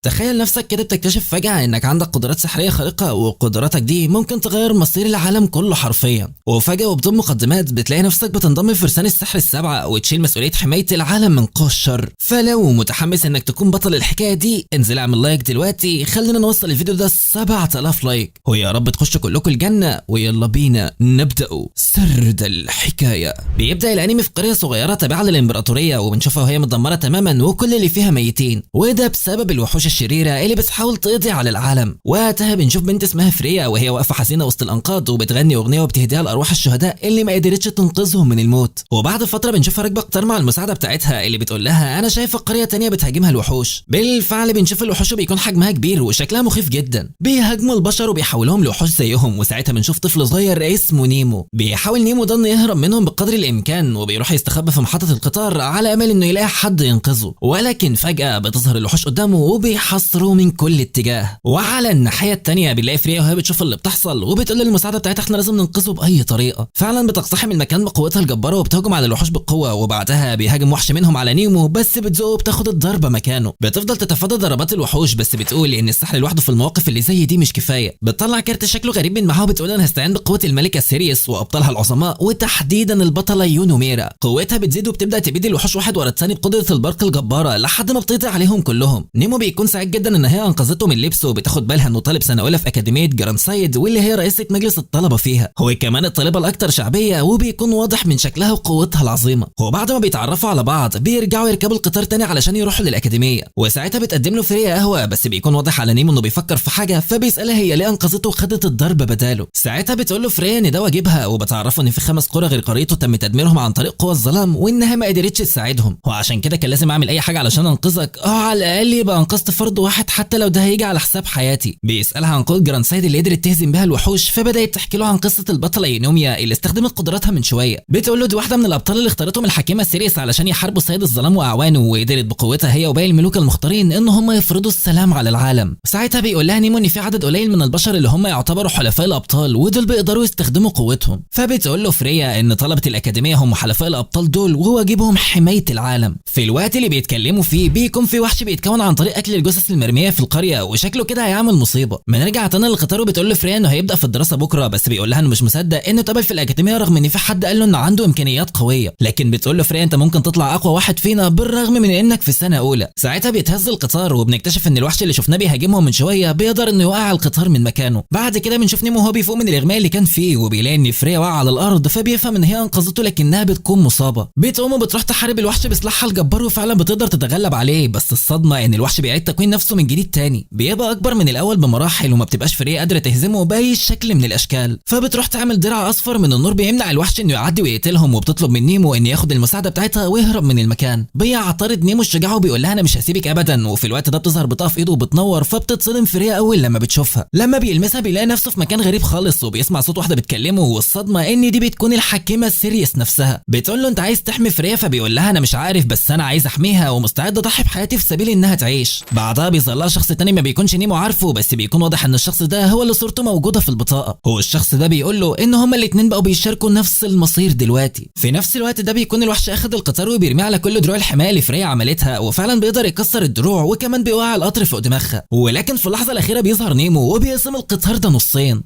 تخيل نفسك كده بتكتشف فجأة انك عندك قدرات سحرية خارقة، وقدراتك دي ممكن تغير مصير العالم كله حرفيا. وفجأة وبدون مقدمات بتلاقي نفسك بتنضم لفرسان السحر السبعة وتشيل مسؤولية حماية العالم من قوى الشر. فلو متحمس انك تكون بطل الحكاية دي انزل اعمل like دلوقتي، خلينا نوصل الفيديو ده 7000 like، ويا رب تخشوا كلكم الجنة. ويلا بينا نبدأ سرد الحكاية. بيبدأ الانمي في قرية صغيرة تابعة للامبراطورية، وبنشوفها وهي متدمرة تماما وكل اللي فيها ميتين، وده بسبب الوحوش الشريرة اللي بتحاول تقضي على العالم. وقتها بنشوف بنت اسمها فريا وهي واقفة حزينة وسط الأنقاض وبتغني أغنية وبتهديها لأرواح الشهداء اللي ما قدرتش تنقذهم من الموت. وبعد فترة بنشوفها راكبة قطار مع المساعدة بتاعتها اللي بتقول لها أنا شايفة قرية تانية بتهاجمها الوحوش. بالفعل بنشوف الوحوش بيكون حجمها كبير وشكلها مخيف جدا، بيهاجموا البشر وبيحولوهم لوحوش زيهم. وساعتها بنشوف طفل صغير اسمه نيمو، بيحاول نيمو ده انه يهرب منهم بقدر الامكان، وبيروح يستخبى في محطة القطار على امل انه يلاقي حد ينقذه. ولكن فجأة بتظهر الوحوش قدامه وبيحاصروه من كل اتجاه. وعلى الناحية التانية بنلاقي فريا وهي بتشوف اللي بتحصل وبتقول للمساعدة بتاعتها احنا لازم ننقذه بأي طريقة. فعلا بتقتحم المكان بقوتها الجبارة وبتهجم على الوحوش بقوة، وبعدها بيهاجم وحش منهم على نيمو بس بتزقه وبتاخد الضربة مكانه. بتفضل تتفادى ضربات الوحوش بس بتقول ان السحر لوحده في المواقف اللي زي دي مش كفاية. بتطلع كارت شكله غريب من معاها وبتقول انا هستعين بقوة الملكة سيريس وابطالها العظماء وتحديدا البطلة يونوميرا. قوتها بتزيد وبتبدا تبيد الوحوش واحد ورا الثاني بقدرة البرق الجبارة لحد ما بتقضي عليهم كلهم. نيمو بيكون سعيد جدا ان هي انقذته من لبسه، وبتاخد بالها انه طالب سنة اولى في اكاديمية جرانسايد واللي هي رئيسة مجلس الطلبة فيها، هو كمان الطالبة الاكثر شعبية وبيكون واضح من شكلها وقوتها العظيمة. وبعد ما بيتعرفوا على بعض بيرجعوا يركبوا القطار تاني علشان يروحوا للاكاديمية. وساعتها بتقدم له فريا قهوة، بس بيكون واضح على نيمو انه بيفكر في حاجة، فبيسألها هي ليه انقذته وخدت الضرب بداله. ساعتها بتقول له فريا ان ده واجبها، وبتعرفه ان في 5 قرى غير قريته تم تدميرهم عن طريق قوى الظلام وانها ما قدرتش تساعدهم، وعشان كده كان لازم اعمل اي حاجة علشان انقذك، على الاقل يبقى انقذت فرد واحد حتى لو ده هيجي على حساب حياتي. بيسألها عن قوة جرانسايد اللي قدرت تهزم بها الوحوش، فبدأت تحكي له عن قصة البطلة يونوميا اللي استخدمت قدراتها من شوية. بتقول له دي واحدة من الابطال اللي اختارتهم الحكيمة سيريس علشان يحاربوا سيد الظلام واعوانه، وقدرت بقوتها هي وباقي الملوك المختارين ان هم يفرضوا السلام على العالم. ساعتها بيقول لها نيمو ان في عدد قليل من البشر اللي هم يعتبروا حلفاء الابطال ودول بيقدروا يستخدموا قوتهم. فبتقول له فريا ان طلبة الاكاديمية هم حلفاء الابطال دول وواجبهم حماية العالم. في الوقت اللي بيتكلموا فيه بيكون في وحش بيتكون عن طريق اكل الجثث المرمية في القرية وشكله كده هيعمل مصيبة. بنرجع تاني للقطار وبتقول له فريا انه هيبدأ في الدراسة بكرة، بس بيقول لها انه مش مصدق انه اتقبل في الاكاديمية رغم ان في حد قال له انه عنده امكانيات قوية. لكن بتقول له فريا انت ممكن تطلع اقوى واحد فينا بالرغم من انك في سنة اولى. ساعتها بيتهز القطار وبنكتشف ان الوحش اللي شفناه بيهاجمهم من شوية بيقدر انه يوقع القطار من مكانه. بعد كده بنشوف نيمو وهو بيفوق من الاغماء اللي كان فيه وبيلاقي ان فريا واقعه على الارض، فبيفهم ان هي انقذته لكنها بتكون مصابه. بتقوم وبتروح تحارب الوحش بسلاحها الجبار وفعلا بتقدر تتغلب عليه، بس الصدمة ان الوحش بيعيد تكوين نفسه من جديد تاني، بيبقى اكبر من الاول بمراحل وما بتبقاش فريا قادرة تهزمه باي شكل من الاشكال. فبتروح تعمل درع اصفر من النور بيمنع الوحش انه يعدي ويقتلهم، وبتطلب من نيمو ان ياخد المساعدة بتاعتها ويهرب من المكان. بيعترض نيمو الشجاع وبيقول لها انا مش هسيبك ابدا. وفي الوقت ده بتظهر بطاقة في ايده وبتنور، فبتتصدم فريا اول لما بتشوفها. لما بيلمسها بيلاقي نفسه في مكان غريب خالص وبيسمع صوت واحدة بتكلمه، والصدمه ان دي بتكون الحكيمة سيريس نفسها. بتقول له انت عايز تحمي فريا؟ فبيقول لها انا مش عارف بس انا عايز احميها ومستعد اضحي بحياتي في سبيل انها تعيش. بعدها بيظهر لها شخص تاني ما بيكونش نيمو عارفه، بس بيكون واضح ان الشخص ده هو اللي صورته موجودة في البطاقة. هو الشخص ده بيقول له ان هما الاثنين بقوا بيشاركوا نفس المصير دلوقتي. في نفس الوقت ده بيكون الوحش اخد القطار وبيرميه على كل دروع الحماية اللي فريا عملتها، وفعلا بيقدر يكسر الدروع وكمان بيوقع القطر فوق دماغها. ولكن في اللحظة الاخيرة بيظهر نيمو وبيقسم القطار ده نصين.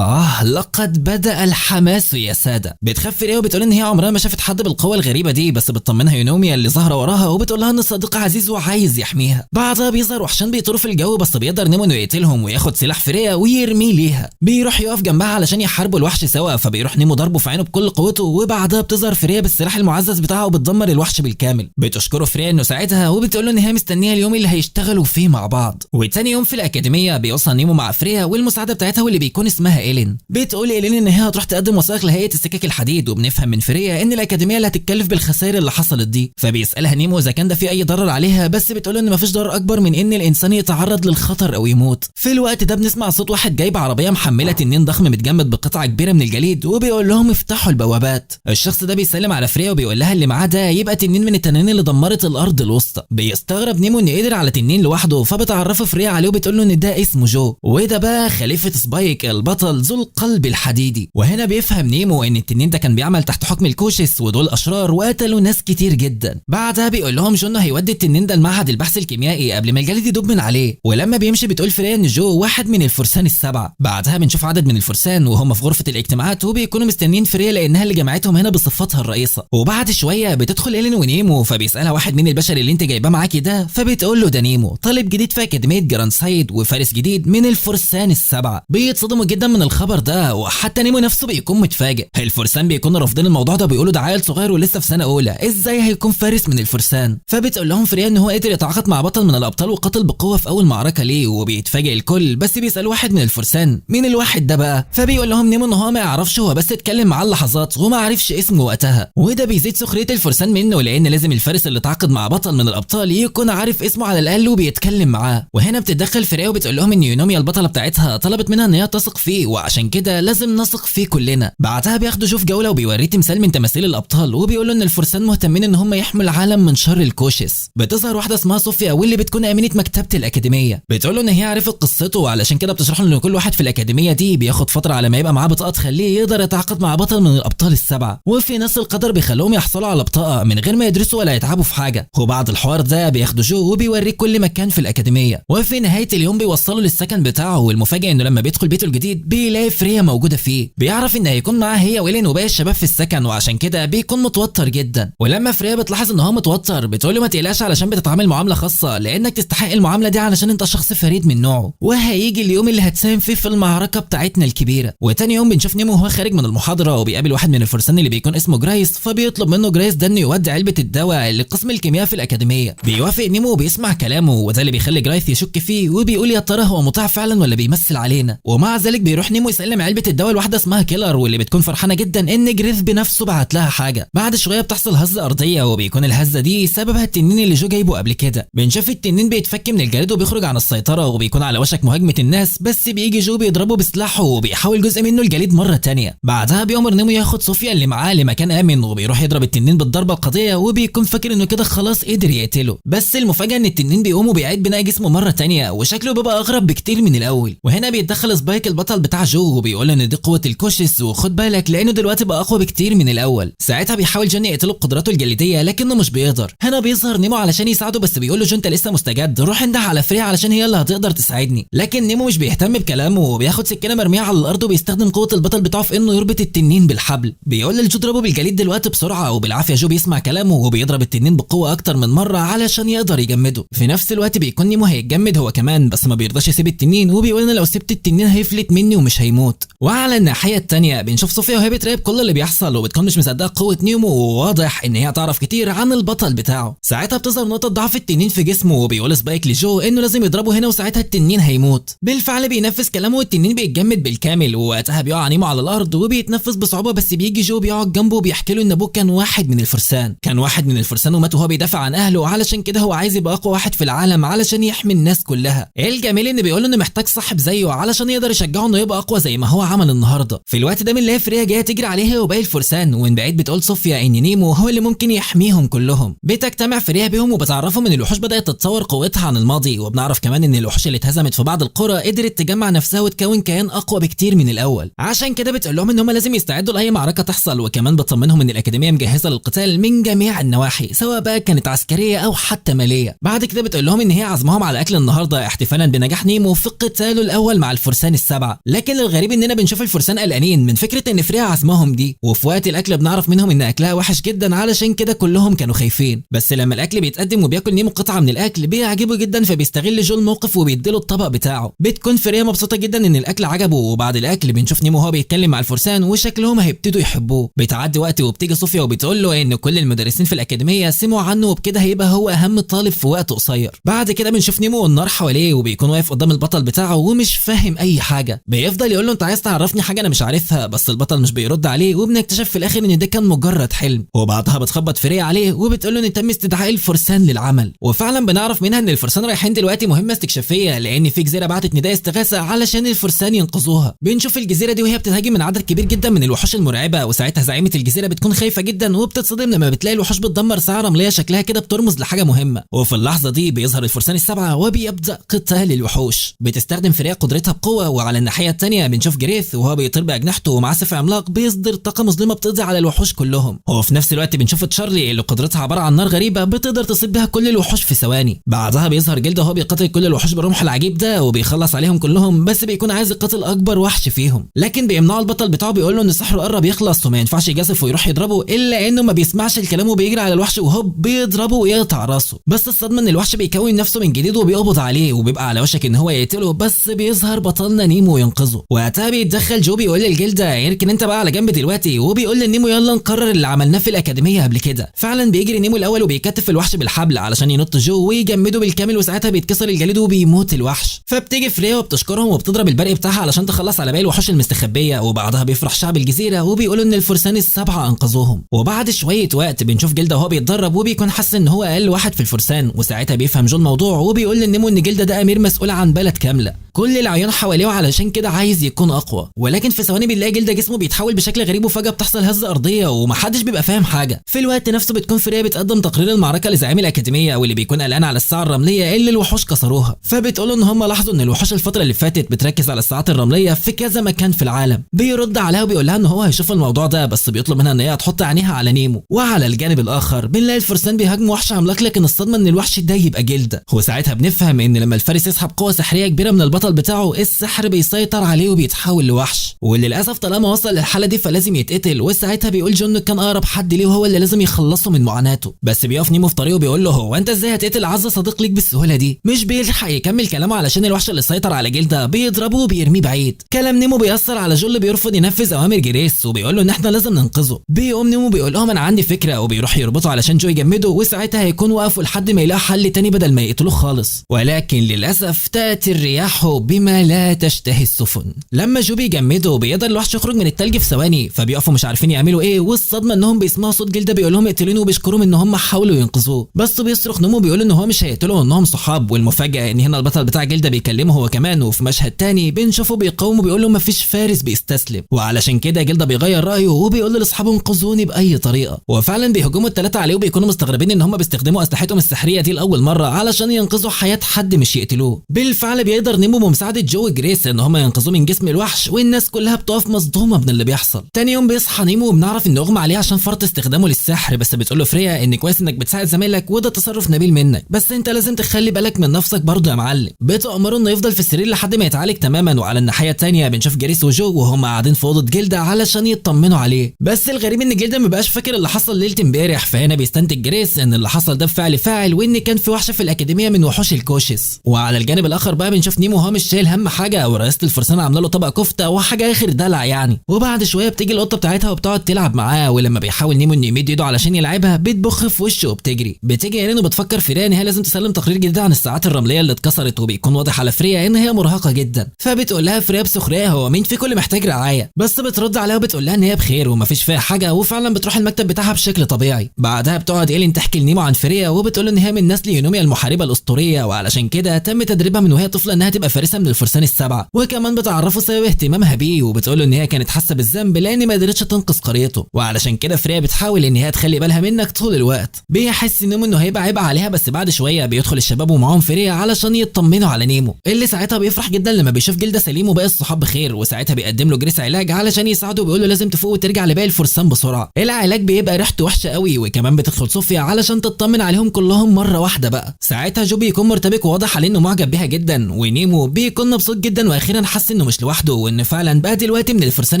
لقد بدأ الحماس يا ساده. بتخاف فريا وبتقول ان هي عمرها ما شافت حد بالقوة الغريبة دي، بس بتطمنها يونوميا اللي ظاهره وراها وبتقول لها ان صديقها عزيز وعايز يحميها. بعدها بيظهر وحشان بيطيروا في الجو، بس بيقدر نيمو انه يقتلهم وياخد سلاح فريا ويرميه ليها. بيروح يقف جنبها علشان يحاربوا الوحش سوا، فبيروح نيمو ضربه في عينه بكل قوته، وبعدها بتظهر فريا بالسلاح المعزز بتاعها وبتدمر الوحش بالكامل. بتشكره فريا انه ساعدها وبتقول له ان هي مستنيه اليوم اللي هيشتغلوا فيه مع بعض. وتاني يوم في الاكاديمية بيوصل نيمو مع فريا والمساعدة بتاعتها واللي بيكون اسمها إيلين. بتقول إيلين ان هي هتروح تقدم وثائق لهيئة السكك الحديد، وبنفهم من فريا ان الاكاديمية اللي هتتكلف بالخسائر اللي حصلت دي. فبيسالها نيمو اذا كان ده في اي ضرر عليها، بس بتقول له ان مفيش ضرر اكبر من ان الانسان يتعرض للخطر او يموت. في الوقت ده بنسمع صوت واحد جايب عربية محمله تنين ضخم متجمد بقطعه كبيرة من الجليد وبيقول لهم افتحوا البوابات. الشخص ده بيسلم على فريا وبيقول لها اللي معاه ده يبقى تنين من التنانين اللي دمرت الارض الوسطى. بيستغرب نيمو انه قدر على تنين لوحده، فبتعرفه فريا عليه وبتقول له ان ده اسمه جو وده بقى خليفة سبايك البطل ذو القلب الحديدي. وهنا بيفهم نيمو ان التنين ده كان بيعمل تحت حكم الكوشس ودول اشرار وقتلوا ناس كتير جدا. بعدها بيقول لهم جو انه هيودي التنين ده لمعهد البحث الكيميائي قبل ما ما الجليد يدوب من عليه. ولما بيمشي بتقول فريا ان جو واحد من الفرسان السبعة. بعدها بنشوف عدد من الفرسان وهم في غرفة الاجتماعات وبيكونوا مستنيين فريا لانها اللي جمعتهم هنا بصفتها الرئيسة. وبعد شوية بتدخل إيلين ونيمو، فبيسالها واحد من البشر اللي انت جايباه معاكي ده، فبتقول له ده نيمو طالب جديد في اكاديمية جراندسايد وفارس جديد من الفرسان السبعة. بيتصدموا جدا من الخبر ده، وحتى نيمو نفسه بيكون متفاجئ. الفرسان بيكونوا رافضين الموضوع ده، بيقولوا ده عيل صغير ولسه في سنة اولى، ازاي هيكون فارس من الفرسان؟ فبتقول لهم فريا ان هو قدر يتعاقد مع بطل من الابطال وقتل بقوة في اول معركة ليه، وبيتفاجئ الكل. بس بيسالوا واحد من الفرسان مين الواحد ده بقى، فبيقول لهم نيمو ان هو ما يعرفش، هو بس اتكلم معاه لحظات وما عرفش اسمه وقتها. وده بيزيد سخرية الفرسان منه، لان لازم الفارس اللي تعاقد مع بطل من الابطال يكون عارف اسمه على الاقل وبيتكلم معاه. وهنا بتتدخل فريا وبتقول لهم ان يونوميا البطلة بتاعتها طلبت منها ان هي تثق فيه، وعشان كده لازم نثق فيه كلنا. بعدها بياخدوا جو في جولة وبيوريه تمثال من تماثيل الابطال، وبيقولوا ان الفرسان مهتمين ان هم يحموا العالم من شر الكوشس. بتظهر واحدة اسمها صوفيا واللي بتكون امينه مكتبه الاكاديمية، بتقول له ان هي عرفت قصته، وعلشان كده بتشرح له ان كل واحد في الاكاديمية دي بياخد فترة على ما يبقى معاه بطاقة تخليه يقدر يتعاقد مع بطل من الابطال السبعة، وفي ناس القدر بيخلوهم يحصلوا على بطاقة من غير ما يدرسوا ولا يتعبوا في حاجة. وبعد الحوار ده بياخدوا جو وبيوريه كل مكان في الاكاديمية، وفي نهاية اليوم بيوصلوا للسكن بتاعه. والمفاجاه انه لما بيدخل بيته الجديد بيلاقي فريا موجودة فيه، بيعرف ان هيكون معاه هي وإيلين وباقي الشباب في السكن، وعشان كده بيكون متوتر جدا. ولما فريا بتلاحظ ان هو متوتر بتقول له ما تقلقش علشان بتتعامل معاملة خاصة، لانك تستحق المعاملة دي علشان انت شخص فريد من نوعه، وهيجي اليوم اللي هتساهم فيه في المعركة بتاعتنا الكبيرة. وتاني يوم بنشوف نيمو وهو خارج من المحاضرة وبيقابل واحد من الفرسان اللي بيكون اسمه جرايس، فبيطلب منه جرايس ده انه يودي علبة الدواء لقسم الكيمياء في الاكاديمية. بيوافق نيمو وبيسمع كلامه، وده اللي بيخلي جرايس يشك فيه وبيقول يا ترى هو مطيع فعلا ولا بيمثل علينا. ومع ذلك بيروح نيمو يسلم علبة الدواء لواحدة اسمها كيلر، واللي بتكون فرحانة جدا ان جريث بنفسه بعت لها حاجة. بعد شوية بتحصل هزه ارضية، وبيكون الهزة دي سببها التنين اللي جو جايبه قبل كده. بنشوف التنين بيتفك من الجليد وبيخرج عن السيطرة، وبيكون على وشك مهاجمه الناس، بس بيجي جو بيضربه بسلاحه وبيحاول جزء منه الجليد مرة تانية. بعدها بيأمر نيمو ياخد صوفيا اللي معاه لمكان امن، وبيروح يضرب التنين بالضربه القاضية، وبيكون فاكر انه كده خلاص قدر يقتله. بس المفاجاة ان التنين بيقوم وبيعيد بناء جسمه مرة تانية، وشكله بيبقى اغرب بكتير من الاول. وهنا بيتدخل سبايك البطل بتاع جو وبيقول ان دي قوة الكوشس، وخد بالك لانه دلوقتي بقى اقوى بكتير من الاول. ساعتها بيحاول جون يقتله بقدراته الجليديه لكنه مش بيقدر. هنا بيظهر نيمو علشان يساعده، بس بيقول له جو انت لسه مستجد، روح انده على فريا علشان هي اللي هتقدر تساعدني. لكن نيمو مش بيهتم بكلامه وبياخد سكينة مرمية على الارض، وبيستخدم قوة البطل بتاعه في انه يربط التنين بالحبل. بيقول لجو اضربه بالجليد دلوقتي بسرعة، وبالعافيه جو بيسمع كلامه وبيضرب التنين بقوة اكتر من مرة علشان يقدر يجمده. في نفس الوقت بيكون نيمو هيتجمد هو كمان، بس ما بيرضاش يسيب التنين، وبيقول انا لو سبت التنين هيفلت مني ومش هيموت. وعلى الناحية الثانية بنشوف صوفيا وهي بتراقب كل اللي بيحصل، وبتكون مش مصدقه قوة نيمو، وواضح ان هي تعرف كتير عن البطل بتاعه. ساعتها بتظهر نقطة ضعف التنين في جسمه، وبيقول سبايك لجو انه لازم يضربه هنا وساعتها التنين هيموت. بالفعل بينفذ كلامه والتنين بيتجمد بالكامل، ووقتها بيقع نيمو على الارض وبيتنفس بصعوبة. بس بيجي جو بيقعد جنبه وبيحكي له ان ابوه كان واحد من الفرسان، كان واحد من الفرسان ومات وهو بيدافع عن اهله، علشان كده هو عايز يبقى اقوى واحد في العالم علشان يحمي الناس كلها. الجميل ان بيقول له انه محتاج صاحب زيه علشان يقدر يشجعه انه يبقى اقوى زي ما هو عمل النهارده. في الوقت ده بنلاقي فريا جاية تجري عليها وباقي الفرسان، ومن بعيد بتقول صوفيا ان نيمو هو اللي ممكن يحميهم كلهم. بتجتمع فريا بيهم وبتعرفهم ان الوحوش بدات تتطور قوتها عن الماضي، وبنعرف كمان ان الوحوش اللي اتهزمت في بعض القرى قدرت تجمع نفسها وتكون كيان اقوى بكتير من الاول. عشان كده بتقول لهم ان هم لازم يستعدوا لاي معركة تحصل، وكمان بتطمنهم ان الاكاديمية مجهزة للقتال من جميع النواحي سواء بقى كانت عسكرية او حتى ماليه. بعد كده بتقول لهم ان هي عزمهم على اكل النهارده احتفالا بنجاح نيمو في قتاله الاول مع الفرسان السبعة. لكن الغريب اننا بنشوف الفرسان قلقانين من فكرة ان فريا عزمهم دي، وفي وقت الاكل بنعرف منهم ان اكلها وحش جدا علشان كده كلهم كانوا خايفين. بس لما الاكل بيتقدم وبياكل نيمو قطعه من الاكل بيعجبه جدا، فبيستغل جو الموقف وبيديله الطبق بتاعه. بتكون فريا مبسوطة جدا ان الاكل عجبه. وبعد الاكل بنشوف نيمو وهو بيتكلم مع الفرسان وشكلهم هيبتدوا يحبوه. بتعدي وقت وبتيجي صوفيا وبتقول له ان كل المدرسين في الاكاديمية سمعوا عنه، وبكده هيبقى هو اهم طالب في وقت قصير. بعد كده بنشوف نيمو والنار حواليه، وبيكون واقف قدام البطل بتاعه ومش فاهم اي حاجة. بيفضل يقول له انت عايز تعرفني حاجة انا مش عارفها، بس البطل مش بيرد عليه، وبنكتشف في الاخر ان ده كان مجرد حلم. وبعدها بتخبط فريا عليه وبتقول له ان تم استدعاء الفرسان للعمل، وفعلا بنعرف منها ان الفرسان رايحين دلوقتي مهمة استكشافيه لان في جزيرة بعتت نداء استغاثة علشان الفرسان ينقذوها. بنشوف الجزيرة دي وهي بتتهاجم من عدد كبير جدا من الوحوش المرعبة، وساعتها زعيمه الجزيرة بتكون خايفة جدا وبتتصدم لما بتلاقي الوحوش بتدمر ساعة رمليه شكلها كده بترمز لحاجة مهمة. وفي اللحظة دي بيظهر الفرسان السبعة وبيبدا قتال الوحوش. بتستخدم فريا قدرتها بقوة، وعلى الناحية الثانية بنشوف جريث وهو بيطير باجنحته ومعاه سيف عملاق بيصدر طاقة مظلمة بتقضي على الوحوش كلهم. وفي نفس الوقت بنشوف تشارلي اللي قدرتها عبارة عن نار غريبة بتقدر تصيب بها كل الوحوش في ثواني. بعدها بعدها بيظهر جلده وهو بيقاتل كل الوحوش بالرمح العجيب ده وبيخلص عليهم كلهم، بس بيكون عايز يقاتل اكبر وحش فيهم، لكن بيمنعه البطل بتاعه بيقول له ان سحره قرب يخلص وما ينفعش يجازف ويروح يضربه، الا انه ما بيسمعش الكلام وبيجري على الوحش وهوب بيضربه ويقطع راسه. بس الصدمة ان الوحش بيكون نفسه من جديد وبيقبض عليه وبيبقى على وشك ان هو يقتله، بس بيظهر بطلنا نيمو وينقذه. وقتها بيتدخل جو بيقول للجلده يركن انت بقى على جنب دلوقتي، وبيقول لنيمو يلا نقرر اللي عملناه في الاكاديمية قبل كده. فعلا بيجري نيمو الاول وبيكتف الوحش بالحبل علشان ينط جو ويجمده بالكامل، وساعتها بيتكسر الجليد وبيموت الوحش. فبتيجي فريا وبتشكرهم وبتضرب البرق بتاعها علشان تخلص على باقي الوحوش المستخبيه، وبعدها بيفرح شعب الجزيرة وبيقولوا ان الفرسان السبعة انقذوهم. وبعد شوية وقت بنشوف جلده وهو بيتدرب وبيكون حاسس ان هو اقل واحد في الفرسان، وساعتها بيفهم جو الموضوع وبيقول لنيمو ان جلده ده امير مسؤول عن بلد كاملة، كل العيون حواليه علشان كده عايز يكون اقوى. ولكن في ثواني بنلاقي جلده جسمه بيتحول بشكل غريب، وفجاة بتحصل هزه ارضية ومحدش بيبقى فاهم حاجة. في الوقت نفسه بتكون فريا بتقدم تقرير المعركة لزعيم الاكاديمية واللي بيكون قلقان على الساعة الرملية اللي الوحوش كسروها، فبتقول ان هم لاحظوا ان الوحوش الفترة اللي فاتت بتركز على الساعات الرملية في كذا مكان في العالم. بيرد عليها وبيقول لها ان هو هيشوف الموضوع ده، بس بيطلب منها ان هي تحط عينيها على نيمو. وعلى الجانب الاخر بنلاقي الفرسان بيهاجموا وحش عملاق، لكن الصدمة ان الوحش ده يبقى جلده. وساعتها بنفهم ان لما الفارس يسحب قوة سحريه كبيرة من البطل بتاعه السحر بيسيطر عليه وبيتحول لوحش، وللاسف طالما وصل للحالة دي فلازم يتقتل. وساعتها بيقول جون كان اقرب حد ليه وهو اللي لازم يخلصه من معاناته، بس بيقف نيمو في طريقه بيقول له هو انت ازاي هتقتل اعز صديق ليك بالسهولة دي؟ مش بيلحق يكمل كلامه علشان الوحش اللي سيطر على جلده بيضربه وبيرميه بعيد. كلام نيمو بيأثر على جو اللي بيرفض ينفذ اوامر جريس وبيقول له ان احنا لازم ننقذه. بيقوم نيمو بيقول لهم انا عندي فكرة، وبيروح يربطه علشان جو يجمده، وساعتها هيكون وقفوا لحد ما يلاقوا حل تاني بدل ما يقتلوه خالص. ولكن للاسف تاتي الرياح بما لا تشتهي السفن. لما جو بيجمده بيقدر الوحش يخرج من التلج في ثواني، فبيقفوا مش عارفين يعملوا ايه. والصدمه انهم بيسمعوا صوت جلده بيقول لهم اقتلوني وبيشكرهم ان هم حاولوا ينقذوه، بس بيصرخ نيمو بيقول ان هو مش هيقتله وانهم صحاب. والمفاجاه ان هنا البطل بتاع جلده بيكلمه هو كمان، وفي مشهد تاني بنشوفه بيقاومه بيقول له مفيش فارس بيستسلم، وعلشان كده جلده بيغير رايه وبيقول لاصحابه انقذوني باي طريقه. وفعلا بيهجموا الثلاثة عليه وبيكونوا مستغربين ان هم بيستخدموا اسلحتهم السحريه دي لاول مرة علشان ينقذوا حياة حد مش يقتلوه. بالفعل بيقدر نيمو بمساعدة جو جريس ان هم ينقذوه من جسم الوحش، والناس كلها بتقف مصدومة من اللي بيحصل. تاني يوم بيصحى نيمو وبنعرف ان اغمى عليه عشان فرط استخدامه للسحر، بس بتقول له فريا ان كويس انك بتساعد زمايلك وده تصرف نبيل منك، بس انت لازم تخلي بالك من نفسك برضه يا معلم. بتأمره انه يفضل في السرير لحد ما يتعالج تماما. وعلى الناحية الثانية بنشوف جريس وجو وهم قاعدين في اوضة جلده علشان يطمنوا عليه، بس الغريب ان جلده ما بقاش فاكر اللي حصل ليلة امبارح. فهنا بيستنتج جريس ان اللي حصل ده بفعل فاعل، وان كان في وحش في الاكاديمية من وحوش الكوشس. وعلى الجانب الاخر بقى بنشوف نيمو وهو مش شايل هم حاجة، ورئيسه الفرسان عامله له طبق كفته وحاجه اخر دلع يعني. وبعد شوية بتيجي القطة بتاعتها وبتقعد تلعب معاه، ولما بيحاول نيمو انه يمد ايده علشان يلعبها بتبخ في وشه وبتجري. بتيجي ايرين وبتفكر فريا ان هي لازم تسلم تقرير جديد عن الساعات الرملية اللي اتكسرت، وبيكون واضح على فريا ان هي مرهقة جدا. فبتقول لها فريا بسخريه هو مين فيكم اللي محتاج رعاية؟ بس بترد عليها وبتقول لها ان هي بخير ومفيش فيها حاجة، وفعلا بتروح المكتب بتاعها بشكل طبيعي. بعدها بتقعد ايلين تحكي لنيمو عن فريا وبتقول ان هي من نسل يونوميا المحاربة الاسطورية، وعلشان كده تم تدريبها من وهي طفله انها تبقى فارسه من الفرسان السبعة، وكمان بتعرفه سبب اهتمامها بيه وبتقول ان هي كانت حاسه بالذنب لان ما قدرتش تنقذ قريته، وعلشان كده فريا بتحاول ان هي تخلي بالها منك طول الوقت. بيحس نيمو انه هيبقى عيب عليها، بس بعد شوية بيدخل الشباب ومعاهم فريا علشان يطمنوا على نيمو اللي ساعتها بيفرح جدا لما بيشوف جلده سليم وباقي الصحاب بخير. وساعتها بيقدم له جريس علاج علشان يساعده وبيقول له لازم تفوق وترجع لباقي الفرسان بسرعة. العلاج بيبقى ريحته وحشة قوي، وكمان بتدخل صوفيا علشان تطمن عليهم كلهم مرة واحدة بقى. ساعتها جو بيكون مرتبك وواضح عليه انه معجب بيها جدا، ونيمو بيكون مبسوط جدا واخيرا حس انه مش لوحده وان فعلا بقى دلوقتي من الفرسان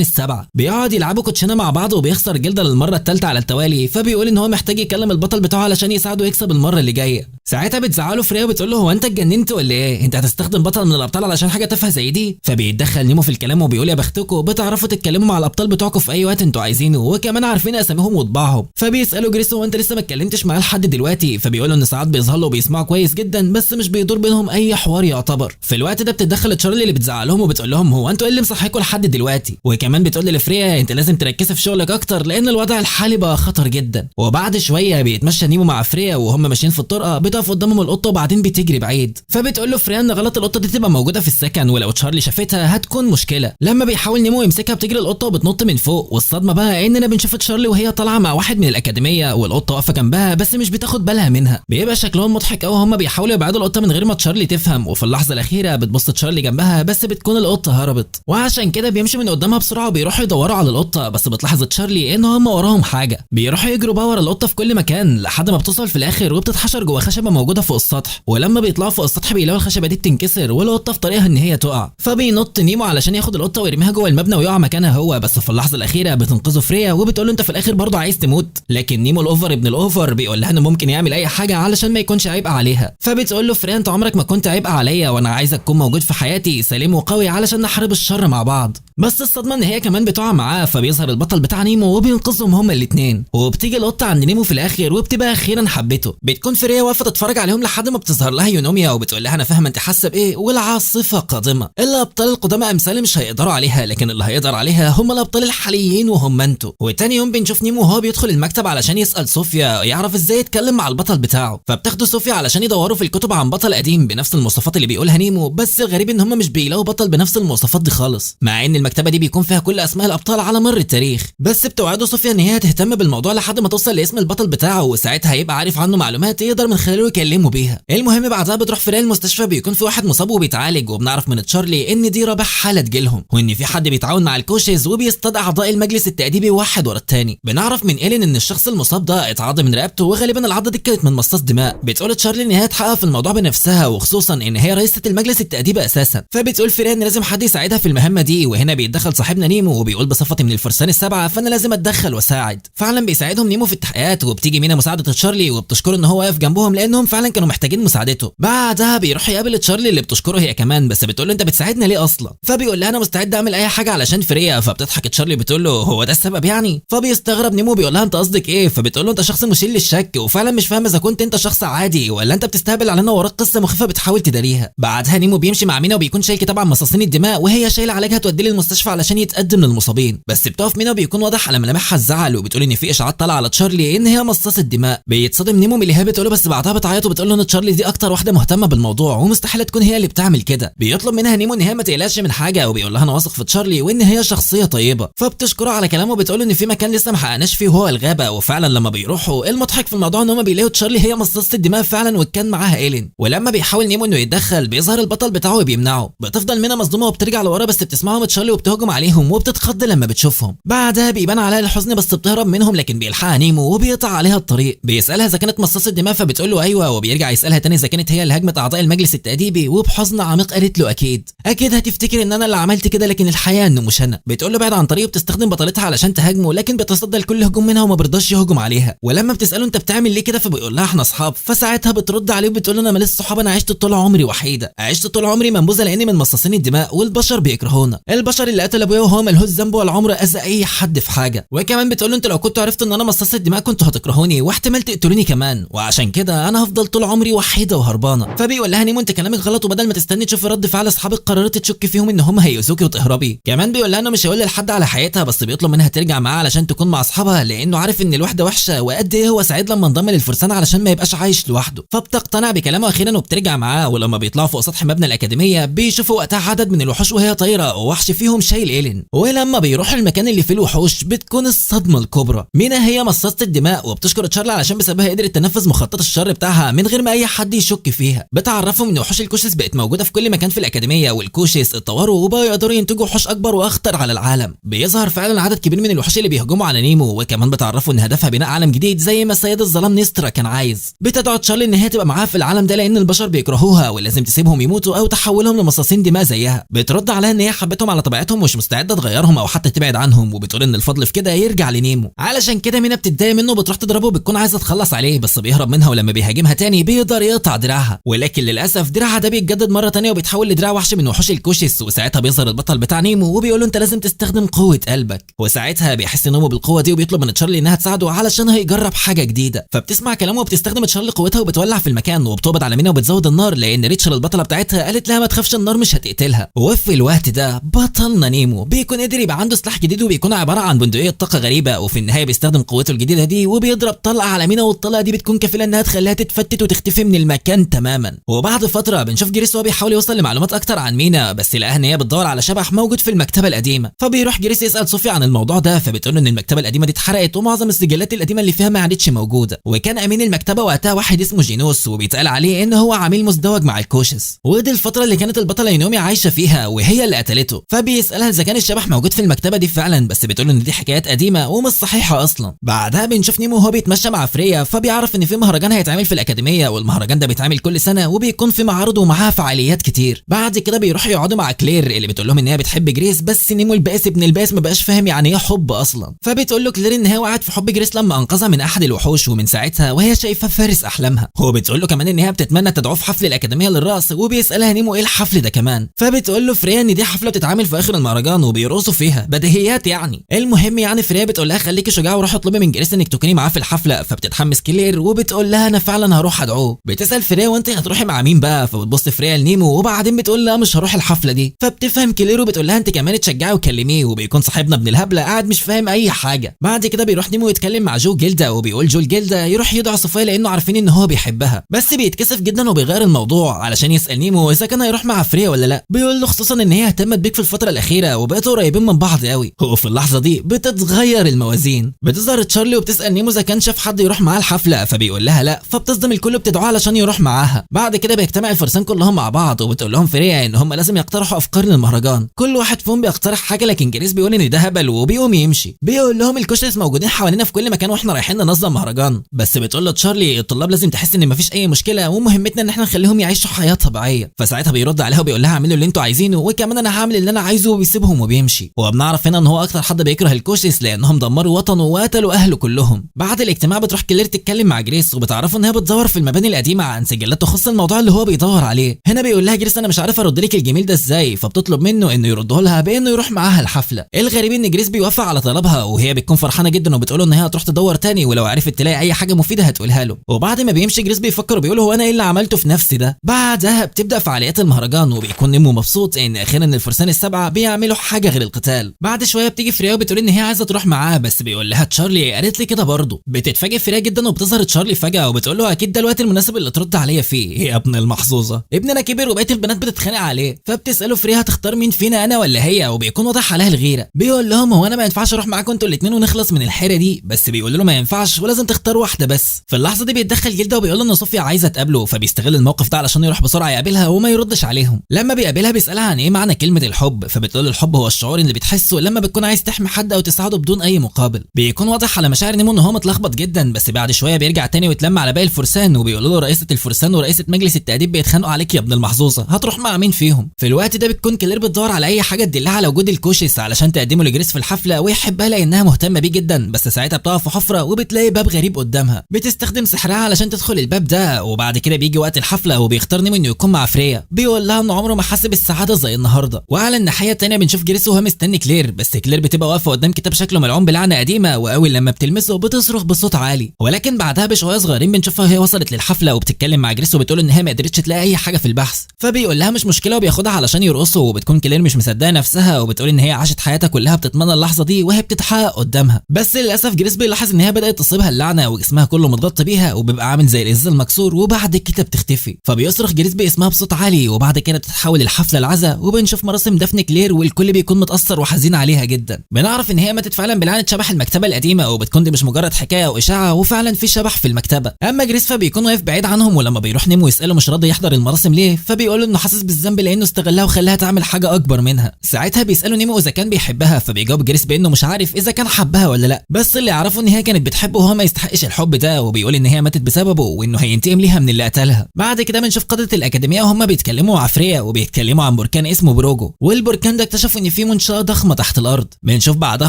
السبعة. بيقعد يلعبوا كوتشينه مع بعض وبيخسر جلده للمرة الثالثة على التوالي، فبيقول ان هو محتاج يكلم البطل بتاعه علشان يساعده يكسب المرة اللي جاية. ساعتها بتزعله فريا وبتقول له هو انت اتجننت ولا ايه؟ انت هتستخدم بطل من الابطال علشان حاجة تافهة زي دي؟ فبيتدخل نيمو في الكلام وبيقول يا بختكم بتعرفوا تتكلموا مع الابطال بتوعكم في اي وقت انتوا عايزينه، وكمان عارفين اساميهم وطباعهم. فبيسالوا جريس هو انت لسه ما اتكلمتش معاه لحد دلوقتي؟ فبيقول ان ساعات بيظهر له وبيسمعه كويس جدا بس مش بيدور بينهم اي حوار يعتبر. في الوقت ده بتتدخل تشارلي اللي بتزعلهم وبتقول لهم هو انتوا ايه اللي مصحيكوا لحد دلوقتي؟ وكمان بتقول لفريا انت لازم تركزي في شغلك اكتر لان الوضع الحالي بقى خطر جدا. وبعد شوية بيتمشى نيمو مع فريا وهم ماشيين في الطرقه، بتقف قدامهم القطة وبعدين بتجري بعيد. فبتقول له فريا ان غلط القطة دي تبقى موجودة في السكن ولو تشارلي شافتها هتكون مشكلة. لما بيحاول نيمو يمسكها بتجري القطة وبتنط من فوق، والصدمه بقى اننا بنشوف تشارلي وهي طالعه مع واحد من الاكاديمية والقطه واقفة جنبها بس مش بتاخد بالها منها. بيبقى شكلهم مضحك قوي وهم بيحاولوا يبعدوا القطة من غير ما تشارلي تفهم. وفي اللحظة الاخيرة بتبص تشارلي جنبها بس بتكون القطة هربت، وعشان كده بيمشي من قدامها بسرعة وبيروحوا يدوروا على القطة. بس بتلاحظ تشارلي ان هم وراهم حاجة، بيروحوا يجروا بقى ورا القطة في كل مكان لحد ما بتوصل في الاخر وبتتحشر جوه خشبه خشبه موجودة فوق السطح، ولما بيطلعوا فوق السطح بيلاقوا الخشبة دي بتنكسر والقطه في طريقها ان هي تقع، فبينط نيمو علشان ياخد القطة ويرميها جوه المبنى ويقع مكانها هو، بس في اللحظة الاخيرة بتنقذه فريا وبتقول له انت في الاخر برضه عايز تموت، لكن نيمو ال over ابن ال over بيقول لها انه ممكن يعمل اي حاجة علشان ما يكونش عبء عليها، فبتقول له فريا انت عمرك ما كنت عبء عليا وانا عايزك تكون موجود في حياتي سليم وقوي علشان نحارب الشر مع بعض. بس الصدمة ان هي كمان بتقع معاه، فبيظهر البطل بتاع نيمو وبينقذهم هما الاثنين، وبتيجي القطة عند نيمو في الاخر وبتبقى اخيرا حبته. بتكون فريا واقفة تتفرج عليهم لحد ما بتظهر لها يونوميا وبتقول لها انا فاهمه انت حاسه بايه والعاصفه قادمة، الابطال القدامى امثال مش هيقدروا عليها، لكن اللي هيقدر عليها هم الابطال الحاليين وهم انتوا. وتاني يوم بنشوف نيمو وهو بيدخل المكتب علشان يسال صوفيا يعرف ازاي يتكلم مع البطل بتاعه، فبتاخده صوفيا علشان يدوروا في الكتب عن بطل قديم بنفس المواصفات اللي بيقولها نيمو، بس الغريب ان هم مش بيلاقوا بطل بنفس المواصفات دي خالص، مع ان المكتبة دي بيكون فيها كل اسماء الابطال على مر التاريخ. بس بتوعده صوفيا ان هي هتهتم بالموضوع لحد ما توصل لاسم البطل بتاعه، وساعتها هيبقى عارف عنه معلومات يقدر من خلاله يكلمه بيها. المهم بعدها بتروح فريا المستشفى، بيكون في واحد مصاب وبيتعالج، وبنعرف من تشارلي ان دي رابع حاله تجيلهم، وان في حد بيتعاون مع الكوشز وبيصطاد اعضاء المجلس التأديبي واحد ورا الثاني. بنعرف من إيلين ان الشخص المصاب ده اتعض من رقبته، وغالبا العضه دي كانت من مصاص دماء. بتقول تشارلي ان هي تحقق في الموضوع بنفسها، وخصوصا ان هي رئيسه المجلس التأديبي اساسا، فبتقول فريا ان لازم حد يساعدها في المهمة دي. وهنا بيتدخل صاحبنا نيمو وبيقول بصفتي من الفرسان السبعة فانا لازم اتدخل واساعد. فعلا بيساعدهم نيمو في التحقيقات، وبتيجي مينا مساعدة تشارلي وبتشكره ان هو واقف جنبهم لانهم فعلا كانوا محتاجين مساعدته. بعدها بيروح يقابل تشارلي اللي بتشكره هي كمان، بس بتقول له انت بتساعدنا ليه اصلا؟ فبيقول لها انا مستعد اعمل اي حاجة علشان فريا. فبتضحك تشارلي بتقول له هو ده السبب يعني؟ فبيستغرب نيمو بيقول لها انت قصدك ايه؟ فبتقول له انت شخص مثير للشك، وفعلا مش فاهم اذا كنت انت شخص عادي ولا انت بتستهبل علينا وراك قصة مخيفة بتحاول تداريها. بعدها نيمو بيمشي مع مينا وبيكون شايل كتاب عن مصاصين الدماء، وهي شايله علاجها توديه للمستشفى علشان يتقدم للمصابين. بس بتقف مينا وبيكون واضح على ملامحها الزعل، وبتقول ان في اشاعات طالعه على تشارلي ان هي مصاصه دماء. بيتصدم نيمو من اللي هي بتقوله، بس بعدها بتعيط وبتقول له ان تشارلي دي اكتر واحدة مهتمة بالموضوع ومستحيل تكون هي اللي بتعمل كده. بيطلب منها نيمو ان هي ما تقلقش من حاجة، وبيقول لها انا واثق في تشارلي وان هي شخصية طيبة. فبتشكره على كلامه وبتقول ان في مكان لسه ما حققناش فيه وهو الغابة. وفعلا لما بيروحوا المضحك في الموضوع ان هم بيلاقوا تشارلي هي مصاصه الدماء فعلا وكان معاها ايلين. ولما بيحاول نيمو انه يتدخل بيظهر البطل بتاعه وبيمنعه. بتفضل مينا مصدومة وبترجع لورا، بس بتسمعهم تشارلي وبتهجم عليهم وبتتخض لما بتشوفهم. بعدها بيبان عليها الحزن بس بتهرب منهم، لكن بيلحقها نيمو وبيقطع عليها الطريق. بيسالها اذا كانت مصاصه دماء فبتقول له ايوه، وبيرجع يسالها تاني اذا كانت هي اللي هاجمت اعضاء المجلس التأديبي، وبحزن عميق قالت له اكيد اكيد هتفتكر ان انا اللي عملت كده، لكن الحقيقة انه مش انا. بتقول له بعد عن طريقه، بتستخدم بطلتها علشان تهاجمه، لكن بيتصدى لكل هجوم منها وما بيرضاش يهجم عليها. ولما بتساله انت بتعمل ليه كده فبيقول لها احنا اصحاب. فساعتها بترد عليه وبتقول له انا ماليش صحاب، انا عشت طول عمري وحيده، عشت طول عمري منبوذه لاني من مصاصين الدماء والبشر بيكرهونا، البشر اللي قتل ابويا وهو ملهوش ذنب ولا عمره اذى اي حد في حاجة. وكمان بتقول له انت لو كنت عرفت ان انا مصاصه الدماء كنتوا هتكرهوني واحتمال تقتلوني كمان، وعشان كده انا هفضل طول عمري وحيده وهربانه. فبيقول لها نيمو انت كلامك غلط، وبدل ما تستني تشوفي رد فعل اصحابك قررت تشك فيهم ان هم هيؤذوكي وتهربي. كمان بيقول لها انه مش هيقول لحد على حياتها، بس بيطلب منها ترجع معاه علشان تكون مع اصحابها لانه عارف ان الوحدة وحشة وقد ايه هو سعيد لما انضم للفرسان علشان ما يبقاش عايش لوحده. فبتقتنع بكلامه اخيرا وبترجع معاه. ولما بيطلعوا فوق سطح مبنى الاكاديمية بيشوفوا وقتها عدد من الوحوش وهي طايره، ووحش فيهم شايل ايلين. ولما بيروحوا المكان اللي فيه الوحوش بتكون الصدمة الكبرى، مينا هي مصاصه الدماء، وبتشكر تشارلي علشان بسببها قدرت تنفذ مخطط الشر بتاعها من غير ما اي حد يشك فيها. بتعرفهم ان وحوش الكوشس بقت موجودة في كل مكان في الاكاديمية، والكوشس اتطوروا وبقوا يقدروا ينتجوا وحوش اكبر واخطر على العالم. بيظهر فعلا عدد كبير من الوحوش اللي بيهجموا على نيمو، وكمان بتعرفوا ان هدفها بناء عالم جديد زي ما السيد الظلام نسترا كان عايز. بتدعو تشارلي ان هي تبقى معاها في العالم ده لان البشر بيكرهوها ولازم تسيبهم يموتوا او تحولهم لمصاصين دماء زيها. بترد عليها ان هي حبتهم على طبيعتهم ومش مستعدة تغيرهم او حتى تبعد عنهم، وبتقول ان الفضل في كده يرجع لنيمو. علشان كده مينا بتتضايق منه وبتروح تضربه وبتكون عايزه تخلص عليه، بس بيهرب منها، ولما بيهاجمها تاني بيقدر يقطع دراعها، ولكن للاسف دراعها ده بيتجدد مرة تانية وبيتحول لدراع وحش من وحوش الكوشس. وساعتها بيظهر البطل بتاع نيمو وبيقول له انت لازم تستخدم قوة قلبك. وساعتها بيحس نيمو بالقوة دي وبيطلب من تشارلي انها تساعده علشان هيجرب حاجة جديدة. فبتسمع كلامه وبتستخدم تشارلي قوتها وبتولع في المكان وبتقبض على مينا وبتزود النار، لان ريتشل البطلة بتاعتها قالت لها ما تخافش النار مش هتقتلها. وفي الوقت ده بطلنا نيمو بيكون قدر يبقى عنده سلاح جديد وبيكون عبارة عن بندقية طاقة غريبة، وفي النهاية بيستخدم قوته الجديدة دي وبيضرب طلقه على مينا، والطلقه دي بتكون كفيله انها تخليها تتفتت وتختفي من المكان تماما. وبعد فترة بنشوف جريس وهو بيحاول يوصل لمعلومات اكتر عن مينا، بس لقاها ان هي بتدور على شبح موجود في المكتبة القديمة. فبيروح جريس يسال صوفيا عن الموضوع ده، فبتقول له ان المكتبة القديمة دي اتحرقت ومعظم السجلات القديمة اللي فيها ما عادتش موجودة، وكان امين المكتبة وقتها واحد اسمه جينوس وبيتقال عليه ان هو عميل مزدوج مع الكوشس، ودي الفترة اللي كانت البطلة يونومي عايشه فيها وهي اللي قتلته. فبيحكي بيسالها اذا كان الشبح موجود في المكتبة دي فعلا، بس بتقول ان دي حكايات قديمة ومش صحيحه اصلا. بعدها بنشوف نيمو وهو بيتمشى مع فريا، فبيعرف ان في مهرجان هيتعمل في الاكاديمية، والمهرجان ده بيتعمل كل سنة وبيكون في معارض ومعاها فعاليات كتير. بعد كده بيروحوا يقعدوا مع كلير اللي بتقول لهم ان هي بتحب جريس، بس نيمو البائس ابن البائس ما بقاش فاهم يعني ايه حب اصلا. فبتقول له كلير ان هي وقعت في حب جريس لما انقذها من احد الوحوش، ومن ساعتها وهي شايفه فارس احلامها. هو بتقول له كمان ان هي بتتمنى تدعوه في حفل الاكاديمية للرقص، وبيسالها نيمو ايه الحفل ده كمان، فبتقول له فريا ان دي حفلة بتتعمل في اخر المهرجان وبيرقصوا فيها، بديهيات يعني. المهم يعني فريا بتقول لها خليكي شجاعة وروحي اطلبي من جريس انك تكوني معاه في الحفلة، فبتتحمس كلير وبتقول لها انا فعلا هروح ادعوه. بتسال فريا وانت هتروحي مع مين بقى؟ فبتبص فريا لنيمو وبعدين بتقول لها مش هروح الحفلة دي. فبتفهم كلير وبتقول لها انت كمان اتشجعي وكلميه، وبيكون صاحبنا ابن الهبلة قاعد مش فاهم اي حاجة. بعد كده بيروح نيمو يتكلم مع جو جيلدا، وبيقول جو جيلدا يروح يدعو صوفيا لانه عارفين ان هو بيحبها، بس بيتكسف جدا وبيغير الموضوع علشان يسال نيمو اذا كان هيروح مع فريا ولا لا. بيقول له خصوصا ان هي اهتمت بيك في الفترة الاخيرة وبقيتوا قريبين من بعض قوي. وفي اللحظة دي بتتغير الموازين، بتظهر تشارلي وبتسال نيمو اذا كان شاف حد يروح معاه الحفلة، فبيقول لها لا، فبتصدم الكل وبتدعوه علشان يروح معاها. بعد كده بيجتمع الفرسان كلهم مع بعض، وبتقول لهم فريا ان هم لازم يقترحوا افكار للمهرجان. كل واحد فيهم بيقترح حاجة، لكن جريس بيقول ان ده هبل وبيقوم يمشي. بيقول لهم الكوشس موجودين حوالينا في كل مكان واحنا رايحين ننظم مهرجان، بس بتقول له تشارلي الطلاب لازم تحس ان مفيش اي مشكلة ومهمتنا ان احنا نخليهم يعيشوا حياة طبيعية. فساعتها بيرد عليها وبيقول لها اعملوا اللي انتوا عايزينه وكمان انا هعمل اللي انا عايزه، وبيسيبهم وبيمشي. وبنعرف هنا ان هو اكتر حد بيكره الكوشس لانهم دمروا وطنه وقتلوا اهله كلهم. بعد الاجتماع بتروح كلير تتكلم مع جريس وبتعرفه ان هي بتدور في المباني القديمة عن سجلات تخص الموضوع اللي هو بيدور عليه. هنا بيقول لها جريس انا مش عارف ارد لك الجميل ده ازاي، فبتطلب منه انه يرده لها بانه يروح معاها الحفلة. الغريب ان جريس بيوافق على طلبها وهي بتكون فرحانة جدا وبتقول له ان هي هتروح تدور تاني ولو عرفت تلاقي اي حاجة مفيدة هتقولها له. وبعد ما بيمشي جريس بيفكر وبيقول هو انا ايه اللي عملته في نفسي ده. بعدها بتبدا فعاليات المهرجان وبيكون نيمو مبسوط ان اخيرا الفرسان السبعة بيعملوا حاجة غير القتال. بعد شوية بتيجي فريا وبتقول ان هي عايزه تروح معاه، بس بيقول لها تشارلي قالت لي كده برضه. بتتفاجئ فريا جدا وبتظهر تشارلي فجاة وبتقول له اكيد ده الوقت المناسب اللي ترد عليا فيه يا ابن المحظوظه، ابننا كبر وبقيت البنات بتتخانق عليه. فبتساله فريا هتختار مين فينا انا ولا هي، وبيكون واضح عليها الغيرة. بيقول لهم هو انا ما ينفعش اروح معاكم انتوا الاثنين ونخلص من الحيرة دي، بس بيقول له ما ينفعش ولازم تختار واحدة بس. في اللحظة دي بيتدخل جلده وبيقول له ان صوفيا عايزه تقابله، فبيستغل الموقف ده علشان يروح بسرعة يقابلها وما يردش عليهم. لما بيقابلها بيسالها عن ايه معنى كلمة الحب، فبتقول له الحب هو الشعور اللي بتحسه لما بتكون عايز تحمي حد او تساعده بدون اي مقابل. بيكون واضح على مشاعر نيمو ان هو متلخبط جدا، بس بعد شوية بيرجع تاني ويتلم على باقي الفرسان وبيقولوا له رئيسه الفرسان ورئيسه مجلس التأديب بيتخانقوا عليك يا ابن المحظوظه، هتروح مع مين فيهم؟ في الوقت ده بتكون كلير بتدور على اي حاجة تدلها على وجود الكوشس علشان تقدمه لجريس في الحفلة ويحبها لانها مهتمة بيه جدا، بس ساعتها بتقف في حفره وبتلاقي باب غريب قدامها، بتستخدم سحرها علشان تدخل الباب ده. وبعد كده بيجي وقت الحفلة وبيختار نيمو انه يكون مع فريا، بيقول لها ان عمره ما حس بالسعادة زي النهارده. وعلى الناحية الثانية بنشوف جريس وهو مستني كلير، بس كلير بتبقى واقفة قدام كتاب شكله ملعون بلعنه قديمة، واول لما بتلمسه بتصرخ بصوت عالي. ولكن بعدها بشوية صغيرين بنشوفها وهي وصلت للحفله وبتتكلم مع جريس وبتقول ان هي ما قدرتش تلاقي اي حاجة في البحث، فبيقول لها مش مشكلة وبياخدها علشان يرقصوا. وبتكون كلير مش مصدقه نفسها وبتقول ان هي عاشت حياتها كلها بتتمنى اللحظة دي وهي بتتحقق قدامها، بس للاسف جريس بيلاحظ ان هي بدات تصيبها اللعنة وجسمها كله متغطى بيها وبيبقى عامل زي الازاز المكسور، وبعد كده بتختفي. فبيصرخ جريس باسمها بصوت عالي، وبعد كده بتتحول الحفلة لعزا، وبنشوف مراسم دفن كلير والكل بيكون متاثر وحزين عليها جدا. بنعرف ان هي ماتت فعلا بلعنه شبح المكتبة القديمة، وبتكون دي مش مجرد حكاية واشاعة وفعلا في شبح في المكتبة. اما جريس فبيكون واقف بعيد عنهم، ولما بيروح نيمو يساله مش راضي يحضر المراسم ليه، فبيقول انه حاسس بالذنب لانه استغلها وخلاها تعمل حاجة اكبر منها. ساعتها بيساله نيمو اذا كان بيحبها، فبيجاوب جريس بانه مش عارف اذا كان حبها ولا لا، بس اللي يعرفه ان هي كانت بتحبه وهو ما يستحقش الحب ده، وبيقول ان هي ماتت بسببه وانه هينتقم ليها من اللي قتلها. بعد كده بنشوف قاده الاكاديمية وهم بيتكلموا مع فريا وبيتكلموا عن بركان اسمه بروجو، والبركان ده اكتشفوا ان فيه منشاه ضخمة تحت الارض. بنشوف بعدها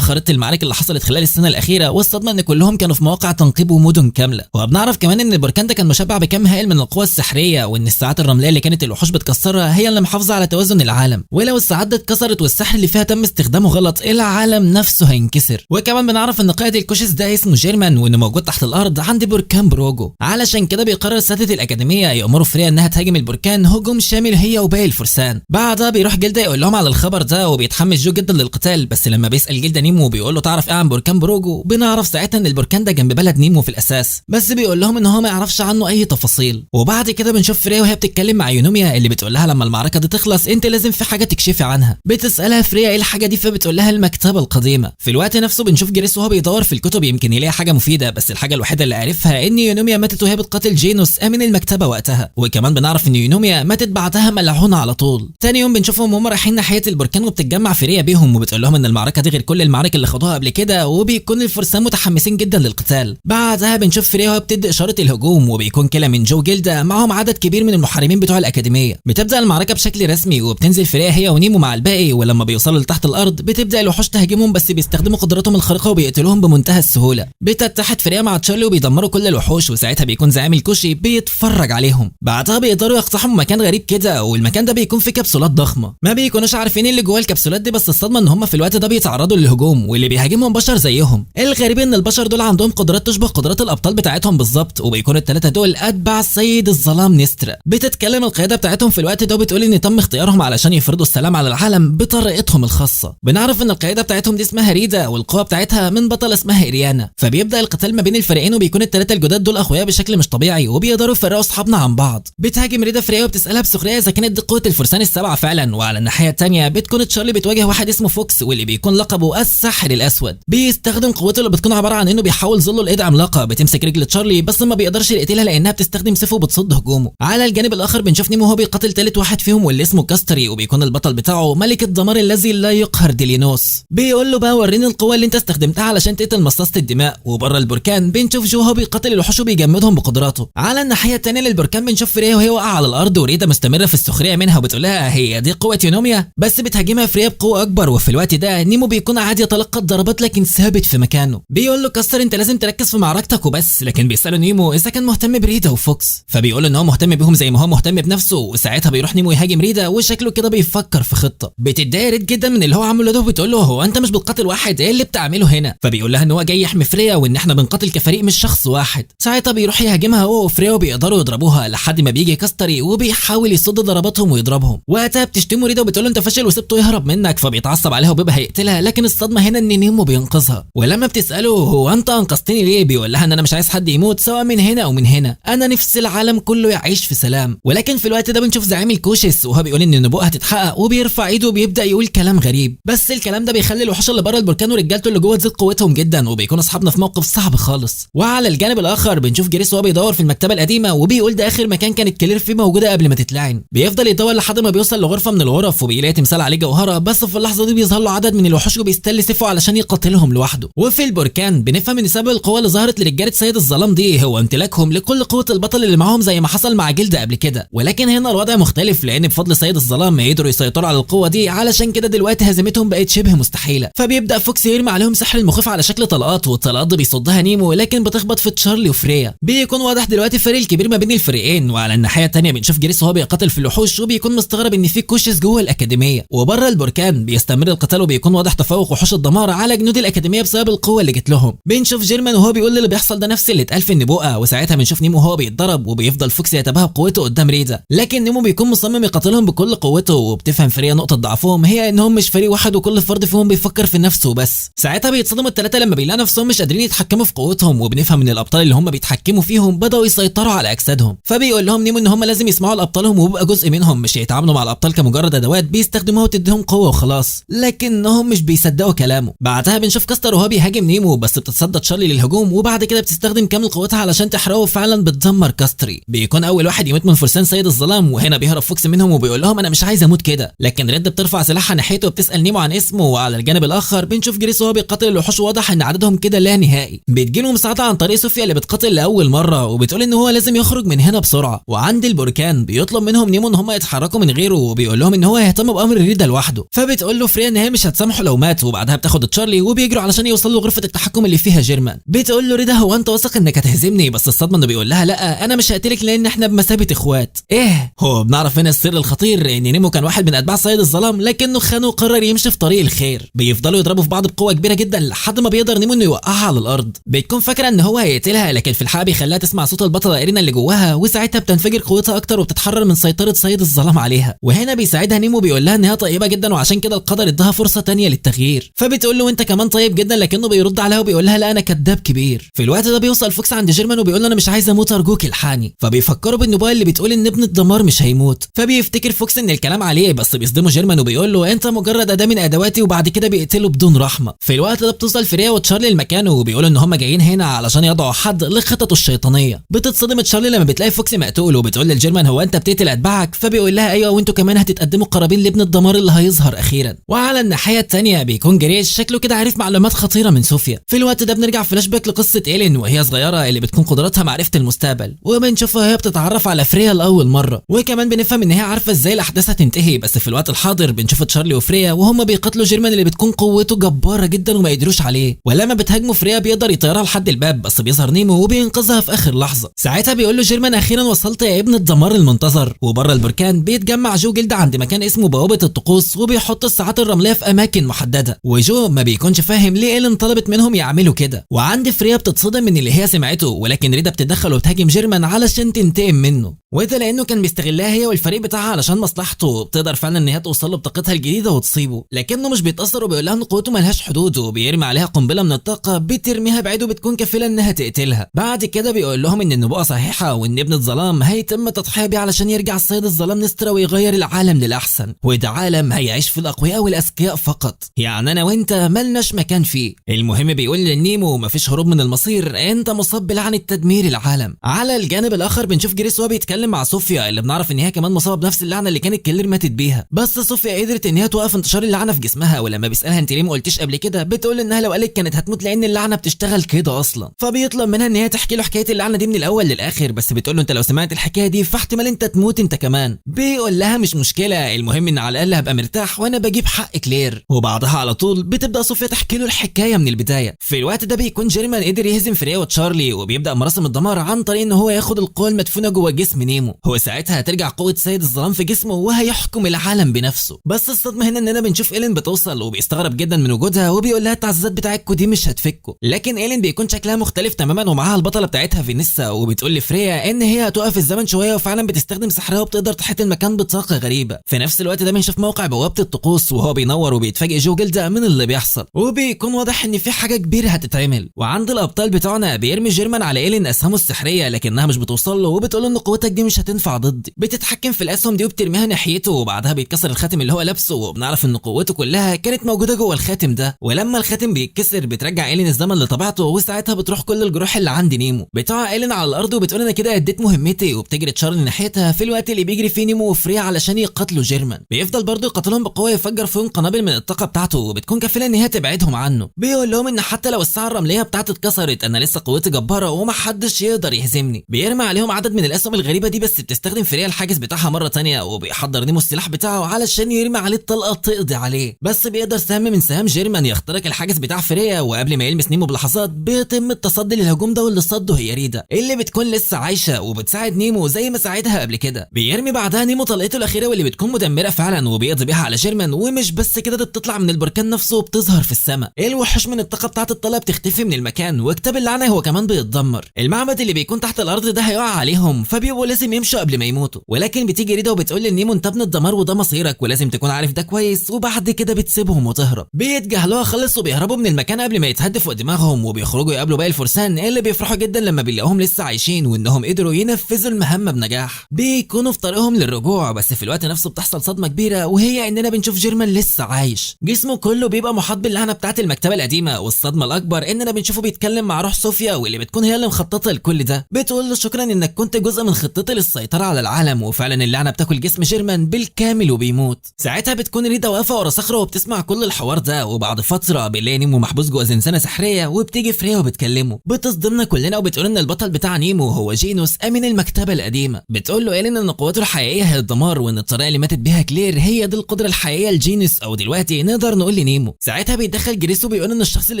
خريطة المعارك اللي حصلت خلال السنة الاخيرة، والصدمه ان كلهم كانوا في مواقع تنقيب ومدن كاملة. وبنعرف كمان ان البركان ده كان مشبع بكم هائل من القوى السحريه، وان الساعات الرملية اللي كانت الوحوش بتكسرها هي اللي محافظة على توازن العالم، ولو الساعات دي اتكسرت والسحر اللي فيها تم استخدامه غلط العالم نفسه هينكسر. وكمان بنعرف ان قائد الكوشس ده اسمه جيرمان وانه موجود تحت الارض عند بركان بروجو، علشان كده بيقرر سادة الاكاديمية يامروا فريا انها تهاجم البركان هجوم شامل هي وباقي الفرسان. بعدها بيروح جلده يقول لهم على الخبر ده وبيتحمس جو جدا للقتال، بس لما بيسال جلده نيمو وبيقول له تعرف ايه عن بركان بروجو، بنعرف ساعتها ان البركان ده جنب بلد نيمو في الاساس، بس بيقول لهم ان هو ما يعرفش عنه اي تفاصيل. وبعد كده بنشوف فريا وهي بتتكلم مع يونوميا اللي بتقول لها لما المعركة دي تخلص انت لازم في حاجة تكشفي عنها. بتسالها فريا ايه الحاجة دي، فبتقول لها المكتبة القديمة. في الوقت نفسه بنشوف جريس وهو بيدور في الكتب يمكن يلاقي حاجة مفيدة، بس الحاجة الوحيدة اللي عرفها ان يونوميا ماتت وهي بتقاتل جينوس امين المكتبة وقتها، وكمان بنعرف ان يونوميا ماتت بعدها ملعونة على طول. تاني يوم بنشوفهم وهم رايحين ناحية البركان البركان وبتتجمع فريا بيهم وبتقول لهم ان المعركة دي غير كل المعارك اللي خاضوها قبل كده، وبيكون الفرسان متحمسين جدا للقتال. بعدها بنشوف فريا وهي بتدي اشارة الهجوم، وبيكون كلا من جو جيلدا معاهم عدد كبير من المحاربين بتوع الاكاديمية. بتبدا المعركة بشكل رسمي وبتنزل فريا هي ونيمو مع الباقي، ولما بيوصلوا لتحت الارض بتبدا الوحوش تهاجمهم، بس بيستخدموا قدراتهم الخارقة وبيقتلوهم بمنتهى السهولة. بتتحد فريا مع تشارلي وبيدمروا كل الوحوش، وساعتها بيكون زعيم الكوشي بيتفرج عليهم. بعدها بيقدروا يقتحموا مكان غريب كده، والمكان ده بيكون فيه كبسولات ضخمة، ما بيكونوش عارفين اللي جوه الكبسولات دي، بس الصدمة ان هم في الوقت ده بيتعرضوا للهجوم واللي بيهاجمهم بشر زيهم. الغريب ان البشر دول عندهم قدرات تشبه قدرات الابطال بتاعتهم بالظبط، وبيكونوا الثلاثة دول اتباع سيد الظلام نسترا. بتتكلم القيادة بتاعتهم في الوقت ده وبتقول ان تم اختيارهم علشان يفرضوا السلام على العالم بطريقتهم الخاصة. بنعرف ان القيادة بتاعتهم دي اسمها ريدا، والقوه بتاعتها من بطل اسمها إريانا. فبيبدا القتال ما بين الفريقين، وبيكون الثلاثة الجداد دول اقوياء بشكل مش طبيعي وبيقدروا يفرقوا اصحابنا عن بعض. بتهاجم ريدا فريا وبتسالها بسخريه اذا كانت دي قوة الفرسان السبعة فعلا. وعلى الناحية الثانية بتكون تشارلي بتواجه واحد اسمه فوكس، واللي بيكون لقبه الساحر الاسود. بيستخدم قوته اللي بتكون عبارة عن انه بيحول ظله لايد عملاقة بتمسك رجل تشارلي، بس ما بيقدرش يقتلها لانها بتستخدم سيفه وبتصد هجومه. على الجانب الاخر بنشوف نيمو وهو بيقاتل ثالث واحد فيهم واللي اسمه كاستري، وبيكون البطل بتاعه ملك الدمار الذي لا يقهر ديلينوس. بيقول له بقى وريني القوة اللي انت استخدمتها علشان تقتل مصاصه الدماء. وبره البركان بنشوف جو وهو بيقاتل الوحوش وبيجمدهم بقدراته. على الناحية الثانية للبركان بنشوف فريا وهي واقعه على الارض، وريدا مستمرة في السخرية منها وبتقول لها هي دي قوة يونوميا، بس بتهاجمها فريا بقوة اكبر. وفي الوقت ده نيمو بيكون عادي يتلقى الضربات لكن ثابت في مكانه. بيقول له كاستر انت لازم تركز في معركتك وبس، لكن بيساله نيمو اذا كان مهتم بريدا وفوكس، فبيقول ان هو مهتم بيهم زي ما هو مهتم بنفسه. وساعتها بيروح نيمو يهاجم ريدا وشكله كده بيفكر في خطه. بتتضايق ريد جدا من اللي هو عامله ده وبتقول له هو انت مش بتقاتل واحد، ايه اللي بتعمله هنا؟ فبيقول لها ان هو جاي يحمي فريا وان احنا بنقاتل كفريق مش شخص واحد. ساعتها بيروح يهاجمها هو وفريا وبيقدروا يضربوها لحد ما بيجي كاستري وبيحاول يصد ضرباتهم ويضربهم. وقتها بتشتمه ريدا وبتقول له انت فاشل وسبته يهرب منك، فبيتعصب عليها وبيبقى هيقتلها، لكن الصدمة هنا ان نيمو بينقذها. ولما بتساله هو انت انقذتني ليه، بيقول لها ان انا مش عايز حد يموت سواء من هنا او من هنا، انا نفسي العالم كله يعيش في سلام. ولكن في الوقت ده بنشوف زعيم الكوشس وهو بيقول ان النبوءة هتتحقق، وبيرفع ايده وبيبدا يقول كلام غريب، بس الكلام ده بيخلي الوحوش اللي بره البركان ورجالته اللي جوه تزيد قوتهم جدا، وبيكون اصحابنا في موقف صعب خالص. وعلى الجانب الاخر بنشوف جريس وهو بيدور في المكتبة القديمة وبيقول ده اخر مكان كانت كلير فيه موجودة قبل ما تتلعن. بيفضل يدور لحد ما بيوصل لغرفة من الغرف وبيلاقي تمثال عليه جوهره، بس في اللحظة دي بيظهر له عدد من الوحوش وبيستل سيفه علشان يقاتلهم لوحده. وفي البركان بنفهم ان سبب القوة اللي ظهرت لرجاله سيد الظلام دي هو امتلاكهم لكل قوة البطل اللي معاهم زي ما حصل مع جلد قبل كده، ولكن هنا الوضع مختلف لان بفضل سيد الظلام يقدروا يسيطروا على القوة دي، علشان كده دلوقتي هزيمتهم بقت شبه مستحيلة. فبيبدا فوكس يرمي عليهم سحر المخيف على شكل طلقات، والطلقات دي بيصدها نيمو لكن بتخبط في تشارلي وفريا. بيكون واضح دلوقتي الفرق الكبير ما بين الفريقين. وعلى الناحية الثانية بنشوف جريس وهو بيقاتل في الوحوش وبيكون مستغرب ان في كوشس جوه الاكاديمية. وبره البركان بيستمر القتال وبيكون واضح تفوق وحوش الدمار على جنود الاكاديمية بسبب القوة اللي جت لهم. بنشوف جيرمان وهو بيقول اللي بيحصل ده نفس اللي اتقال في النبوءة، وساعتها بنشوف نيمو وهو بيتضرب وبيفضل فوكس يتباهى بقوته قدام ريدا، لكن نيمو بيكون مصمم يقاتلهم بكل قوته. وبتفهم فريا نقطة ضعفهم هي انهم مش فريق واحد وكل فرد فيهم بيفكر في نفسه بس. ساعتها بيتصدموا الثلاثة لما بيلاقوا نفسهم مش قادرين يتحكموا في قوتهم، وبنفهم ان الابطال اللي هم بيتحكموا فيهم بداوا يسيطروا على اجسادهم. فبيقول لهم نيمو ان هم لازم يسمعوا لابطالهم ويبقى جزء منهم، مش يتعاملوا مع الابطال كمجرد ادوات بيستخدموها وتديهم قوة وخلاص، لكنهم مش بيصدقوا كلامه. بعدها بنشوف كاستر وهو بيهاجم نيمو، بس بتتصدى تشارلي للهجوم، وبعد كده بتستخدم كامل قوتها علشان تحرقه، فعلا بتدمر كاستري. بيكون اول واحد يموت من فرسان سيد الظلام، وهنا بيهرب فوكس منهم وبيقول لهم انا مش عايز اموت كده، لكن ريد بترفع سلاحها ناحيته وبتسال نيمو عن اسمه. وعلى الجانب الاخر بنشوف جريس وهو بيقاتل الوحوش، واضح ان عددهم كده لا نهائي. بتجيله مساعدة عن طريق صوفيا اللي بتقاتل لاول مرة وبتقول ان هو لازم يخرج من هنا بسرعة. وعند البركان بيطلب منهم نيمو ان هم يتحركوا من غيره، وبيقول لهم ان هو هيهتم بامر ريدا لوحده. فبتقول له فريا ان هي مش هتسامحه لو مات، وبعدها بتاخد تشارلي وبيجروا علشان يوصلوا لغرفة التحكم اللي فيها جيرمان. بتقول له ريدا هو انت واثق انك هتهزمني؟ بس الصدمة انه بيقول لها لا انا مش هقتلك لان احنا بمثابة اخوات. ايه هو بنعرف هنا السر الخطير ان نيمو كان واحد من اتباع سيد الظلام، لكنه خانه وقرر يمشي في طريق الخير. بيفضلوا يضربوا في بعض بقوة كبيرة جدا لحد ما بيقدر نيمو انه يوقعها على الارض. بتكون فاكره ان هو هيقتلها، لكن في الحقيقة بيخليها تسمع صوت البطلة ايرينا اللي جواها، وساعتها بتنفجر قوتها اكتر وبتتحرر من سيطرة سيد الظلام عليها. وهنا بيساعدها نيمو بيقول لها ان هي طيبة جدا وعشان كده القدر اداها فرصة تانية للتغيير. فبتقول له انت كمان طيب جدا، لكنه بيرد عليها وبيقول لها لا انا كذاب كبير. في الوقت ده بيوصل فوكس عند جيرمان وبيقول له انا مش عايز اموت ارجوك الحقني. فبيفكروا بالنبوءه اللي بتقول ان ابن الدمار مش هيموت. فبيفتكر فوكس ان الكلام عليه، بس بيصدمه جيرمان وبيقول له انت مجرد اداه من ادواتي، وبعد كده بيقتله بدون رحمه. في الوقت ده بتوصل فريا وتشارلي لمكانه وبيقولوا ان هم جايين هنا علشان يضعوا حد لخططه الشيطانية. بتتصدم تشارلي لما بتلاقي فوكس مقتول، وبتقول للجيرمان هو انت بتقتل اتباعك؟ فبيقول لها ايوه وانتوا كمان هتتقدموا قرابين لابن الدمار الدمار اللي هيظهر اخيرا. وعلى الناحية الثانية بيكون جريس شكله كده عارف معلومات خطيرة من صوفيا. في الوقت ده بنرجع فلاش باك لقصة ايلين وهي صغيرة اللي بتكون قدراتها معرفة المستقبل، وبنشوفها وهي بتتعرف على فريا لاول مرة، وكمان بنفهم ان هي عارفه ازاي الاحداث هتنتهي. بس في الوقت الحاضر بنشوف تشارلي وفريا وهم بيقاتلوا جيرمان اللي بتكون قوته جبارة جدا وما يقدروش عليه، ولما بتهاجمه فريا بيقدر يطيرها لحد الباب، بس بيظهر نيمو وبينقذها في اخر لحظة. ساعتها بيقول له جيرمان اخيرا وصلت يا ابن الدمار المنتظر. وبره البركان بيتجمع جو جلد عند مكان اسمه بوابه الطقوس، وبيحط الساعات الرملية في اماكن محددة، وجو ما بيكونش فاهم ليه ايلين طلبت منهم يعملوا كده. وعند فريا بتتصدم من اللي هي سمعته، ولكن ريدا بتتدخل وبتهاجم جيرمان علشان تنتقم منه، وده لانه كان بيستغلها هي والفريق بتاعها علشان مصلحته. بتقدر فعلا ان هي توصل له بطاقتها الجديدة وتصيبه، لكنه مش بيتاثر وبيقول لها ان قوته ملهاش حدود، وبيرمي عليها قنبلة من الطاقة بترميها بعيد وبتكون كفيله انها تقتلها. بعد كده بيقول لهم ان النبوءة صحيحه وان ابن الظلام هيتم التضحية بيه علشان يرجع الصيد الظلام نسترا ويغير العالم للاحسن، وده عالم هيعيش في الاقوياء والاذكياء فقط، يعني انا وانت ملناش مكان فيه. المهم بيقول للنيمو مفيش هروب من المصير، انت مصاب بلعنه تدمير العالم. على الجانب الاخر بنشوف جريس وهو بيتكلم مع صوفيا اللي بنعرف ان هي كمان مصابه بنفس اللعنة اللي كانت كلير ماتت بيها، بس صوفيا قدرت ان هي توقف انتشار اللعنة في جسمها. ولما بيسالها انت ليه ما قلتيش قبل كده، بتقول انها لو قالت كانت هتموت لان اللعنة بتشتغل كده اصلا. فبيطلب منها ان هي تحكي له حكاية اللعنة دي من الاول للاخر، بس بتقول له انت لو سمعت الحكاية دي فاحتمال انت تموت انت كمان. بيقول لها مش مشكلة، المهم ان على الاقل هبقى مرتاح وانا بجيب حق كلير. وبعدها على طول بتبدا صوفيا تحكي له الحكاية من البداية. في الوقت ده بيكون جيرمان قدر يهزم فريا وتشارلي، وبيبدا مراسم الدمار عن طريق ان هو ياخد القوة المدفونه جوه جسم نيمو. هو ساعتها هترجع قوة سيد الظلام في جسمه وهيحكم العالم بنفسه. بس الصدمة هنا اننا بنشوف ايلين بتوصل وبيستغرب جدا من وجودها، وبيقول لها التعزيزات بتاعتكم دي مش هتفكوا. لكن ايلين بيكون شكلها مختلف تماما ومعاها البطلة بتاعتها فينيسا، وبتقول لفريا ان هي هتوقف الزمن شوية، وفعلا بتستخدم سحرها وبتقدر تحيط المكان بطاقة غريبة. في نفس الوقت ده بنشوف موقع بوابه الطقوس وهو بينور، وبيتفاجئ جو جلده من اللي بيحصل، وبيكون واضح ان في حاجة كبيرة هتتعمل. وعند الابطال بتوعنا بيرمي جيرمان على ايلين اسهمه السحريه لكنها مش بتوصل له، وبتقول ان قوتك دي مش هتنفع ضدي. بتتحكم في الاسهم دي وبترميها ناحيته، وبعدها بيتكسر الخاتم اللي هو لابسه، وبنعرف ان قوته كلها كانت موجودة جوه الخاتم ده. ولما الخاتم بيتكسر بترجع ايلين الزمن لطبيعته، وساعتها بتروح كل الجروح اللي عند نيمو. بتقع ايلين على الارض وبتقول انا كده اديت مهمتي، وبتجري تشارلي ناحيتها في الوقت اللي بيجري فيه نيمو وفريا علشان يقاتلوا جيرمان. بيفضل برضه يقاتلهم بقوة، يفجر فيهم قنابل من الطاقة بتاعته، وبتكون كفيله ان هي تبعدهم عنه. بيقول لهم ان حتى لو الساعة الرملية بتاعته اتكسرت انا لسه قوتي جبارة ومحدش يقدر يهزمني. بيرمي عليهم عدد من الاسهم الغريبة دي، بس بتستخدم فريا الحاجز بتاعها مرة ثانية، وبيحضر نيمو السلاح بتاعه علشان يرمي عليه الطلقة تقضي عليه. بس بيقدر سهم من سهام جيرمان يخترق الحاجز بتاع فريا، وقبل ما يلمس نيمو بلحظات بيتم التصدي للهجوم ده، واللي صده هي ريدا اللي بتكون لسه عايشه وبتساعد نيمو زي ما ساعدها قبل كده. بيرمي بعدها نيمو طلقته الاخيرة واللي بتكون مدمرة فعلا، وبيقضي بيها على جيرمان. ومش بس كده، ده بتطلع من البركان نفسه وبتظهر في السماء. الوحوش من الطاقة بتاعه الطلقة بتختفي من المكان، وكتاب اللعنة هو كمان بيتدمر. المعبد اللي بيكون تحت الارض ده هيقع عليهم، فبيبقوا لازم يمشوا قبل ما يموتوا. ولكن بتيجي ريدا وبتقول لنيمو انت ابن الدمار وده مصيرك ولازم تكون عارف ده كويس، وبعد كده بتسيبهم وتهرب. بيتجاهلوها خالص وبيهربوا من المكان قبل ما يتهد فوق دماغهم، وبيخرجوا يقابلوا باقي الفرسان اللي بيفرحوا جدا لما بيلاقوهم لسه عايشين وانهم قدروا ينفذوا المهمة بنجاح. بيكونوا في طريقهم للرجوع، بس في الوقت نفسه بتحصل صدمة كبيرة، وهي اننا بنشوف جيرمان لسه عايش، جسمه كله بيبقى محاط باللعنه بتاعه المكتبة القديمة. والصدمه الاكبر اننا بنشوفه بيتكلم مع روح صوفيا واللي بتكون هي اللي مخططه لكل ده. بتقول له شكرا انك كنت جزء من خطتي للسيطرة على العالم، وفعلا اللعنة بتاكل جسم جيرمان بالكامل وبيموت. ساعتها بتكون ريدا واقفة ورا صخرة وبتسمع كل الحوار ده. وبعد فترة بنلاقي نيمو محبوس جوه زنزانة سحريه، وبتيجي فريا وبتكلمه، بتصدمنا كلنا وبتقول ان البطل بتاع نيمو هو جينوس امين المكتبة القديمة. بتقول له ايلين ان قوته الحقيقية هي الدمار، وان الطريقة اللي ماتت بيها كلير هي دي القدرة الحقيقية لجينوس، او دلوقتي نقدر نقول لنيمو. ساعتها بيتدخل جريس وبيقول ان الشخص اللي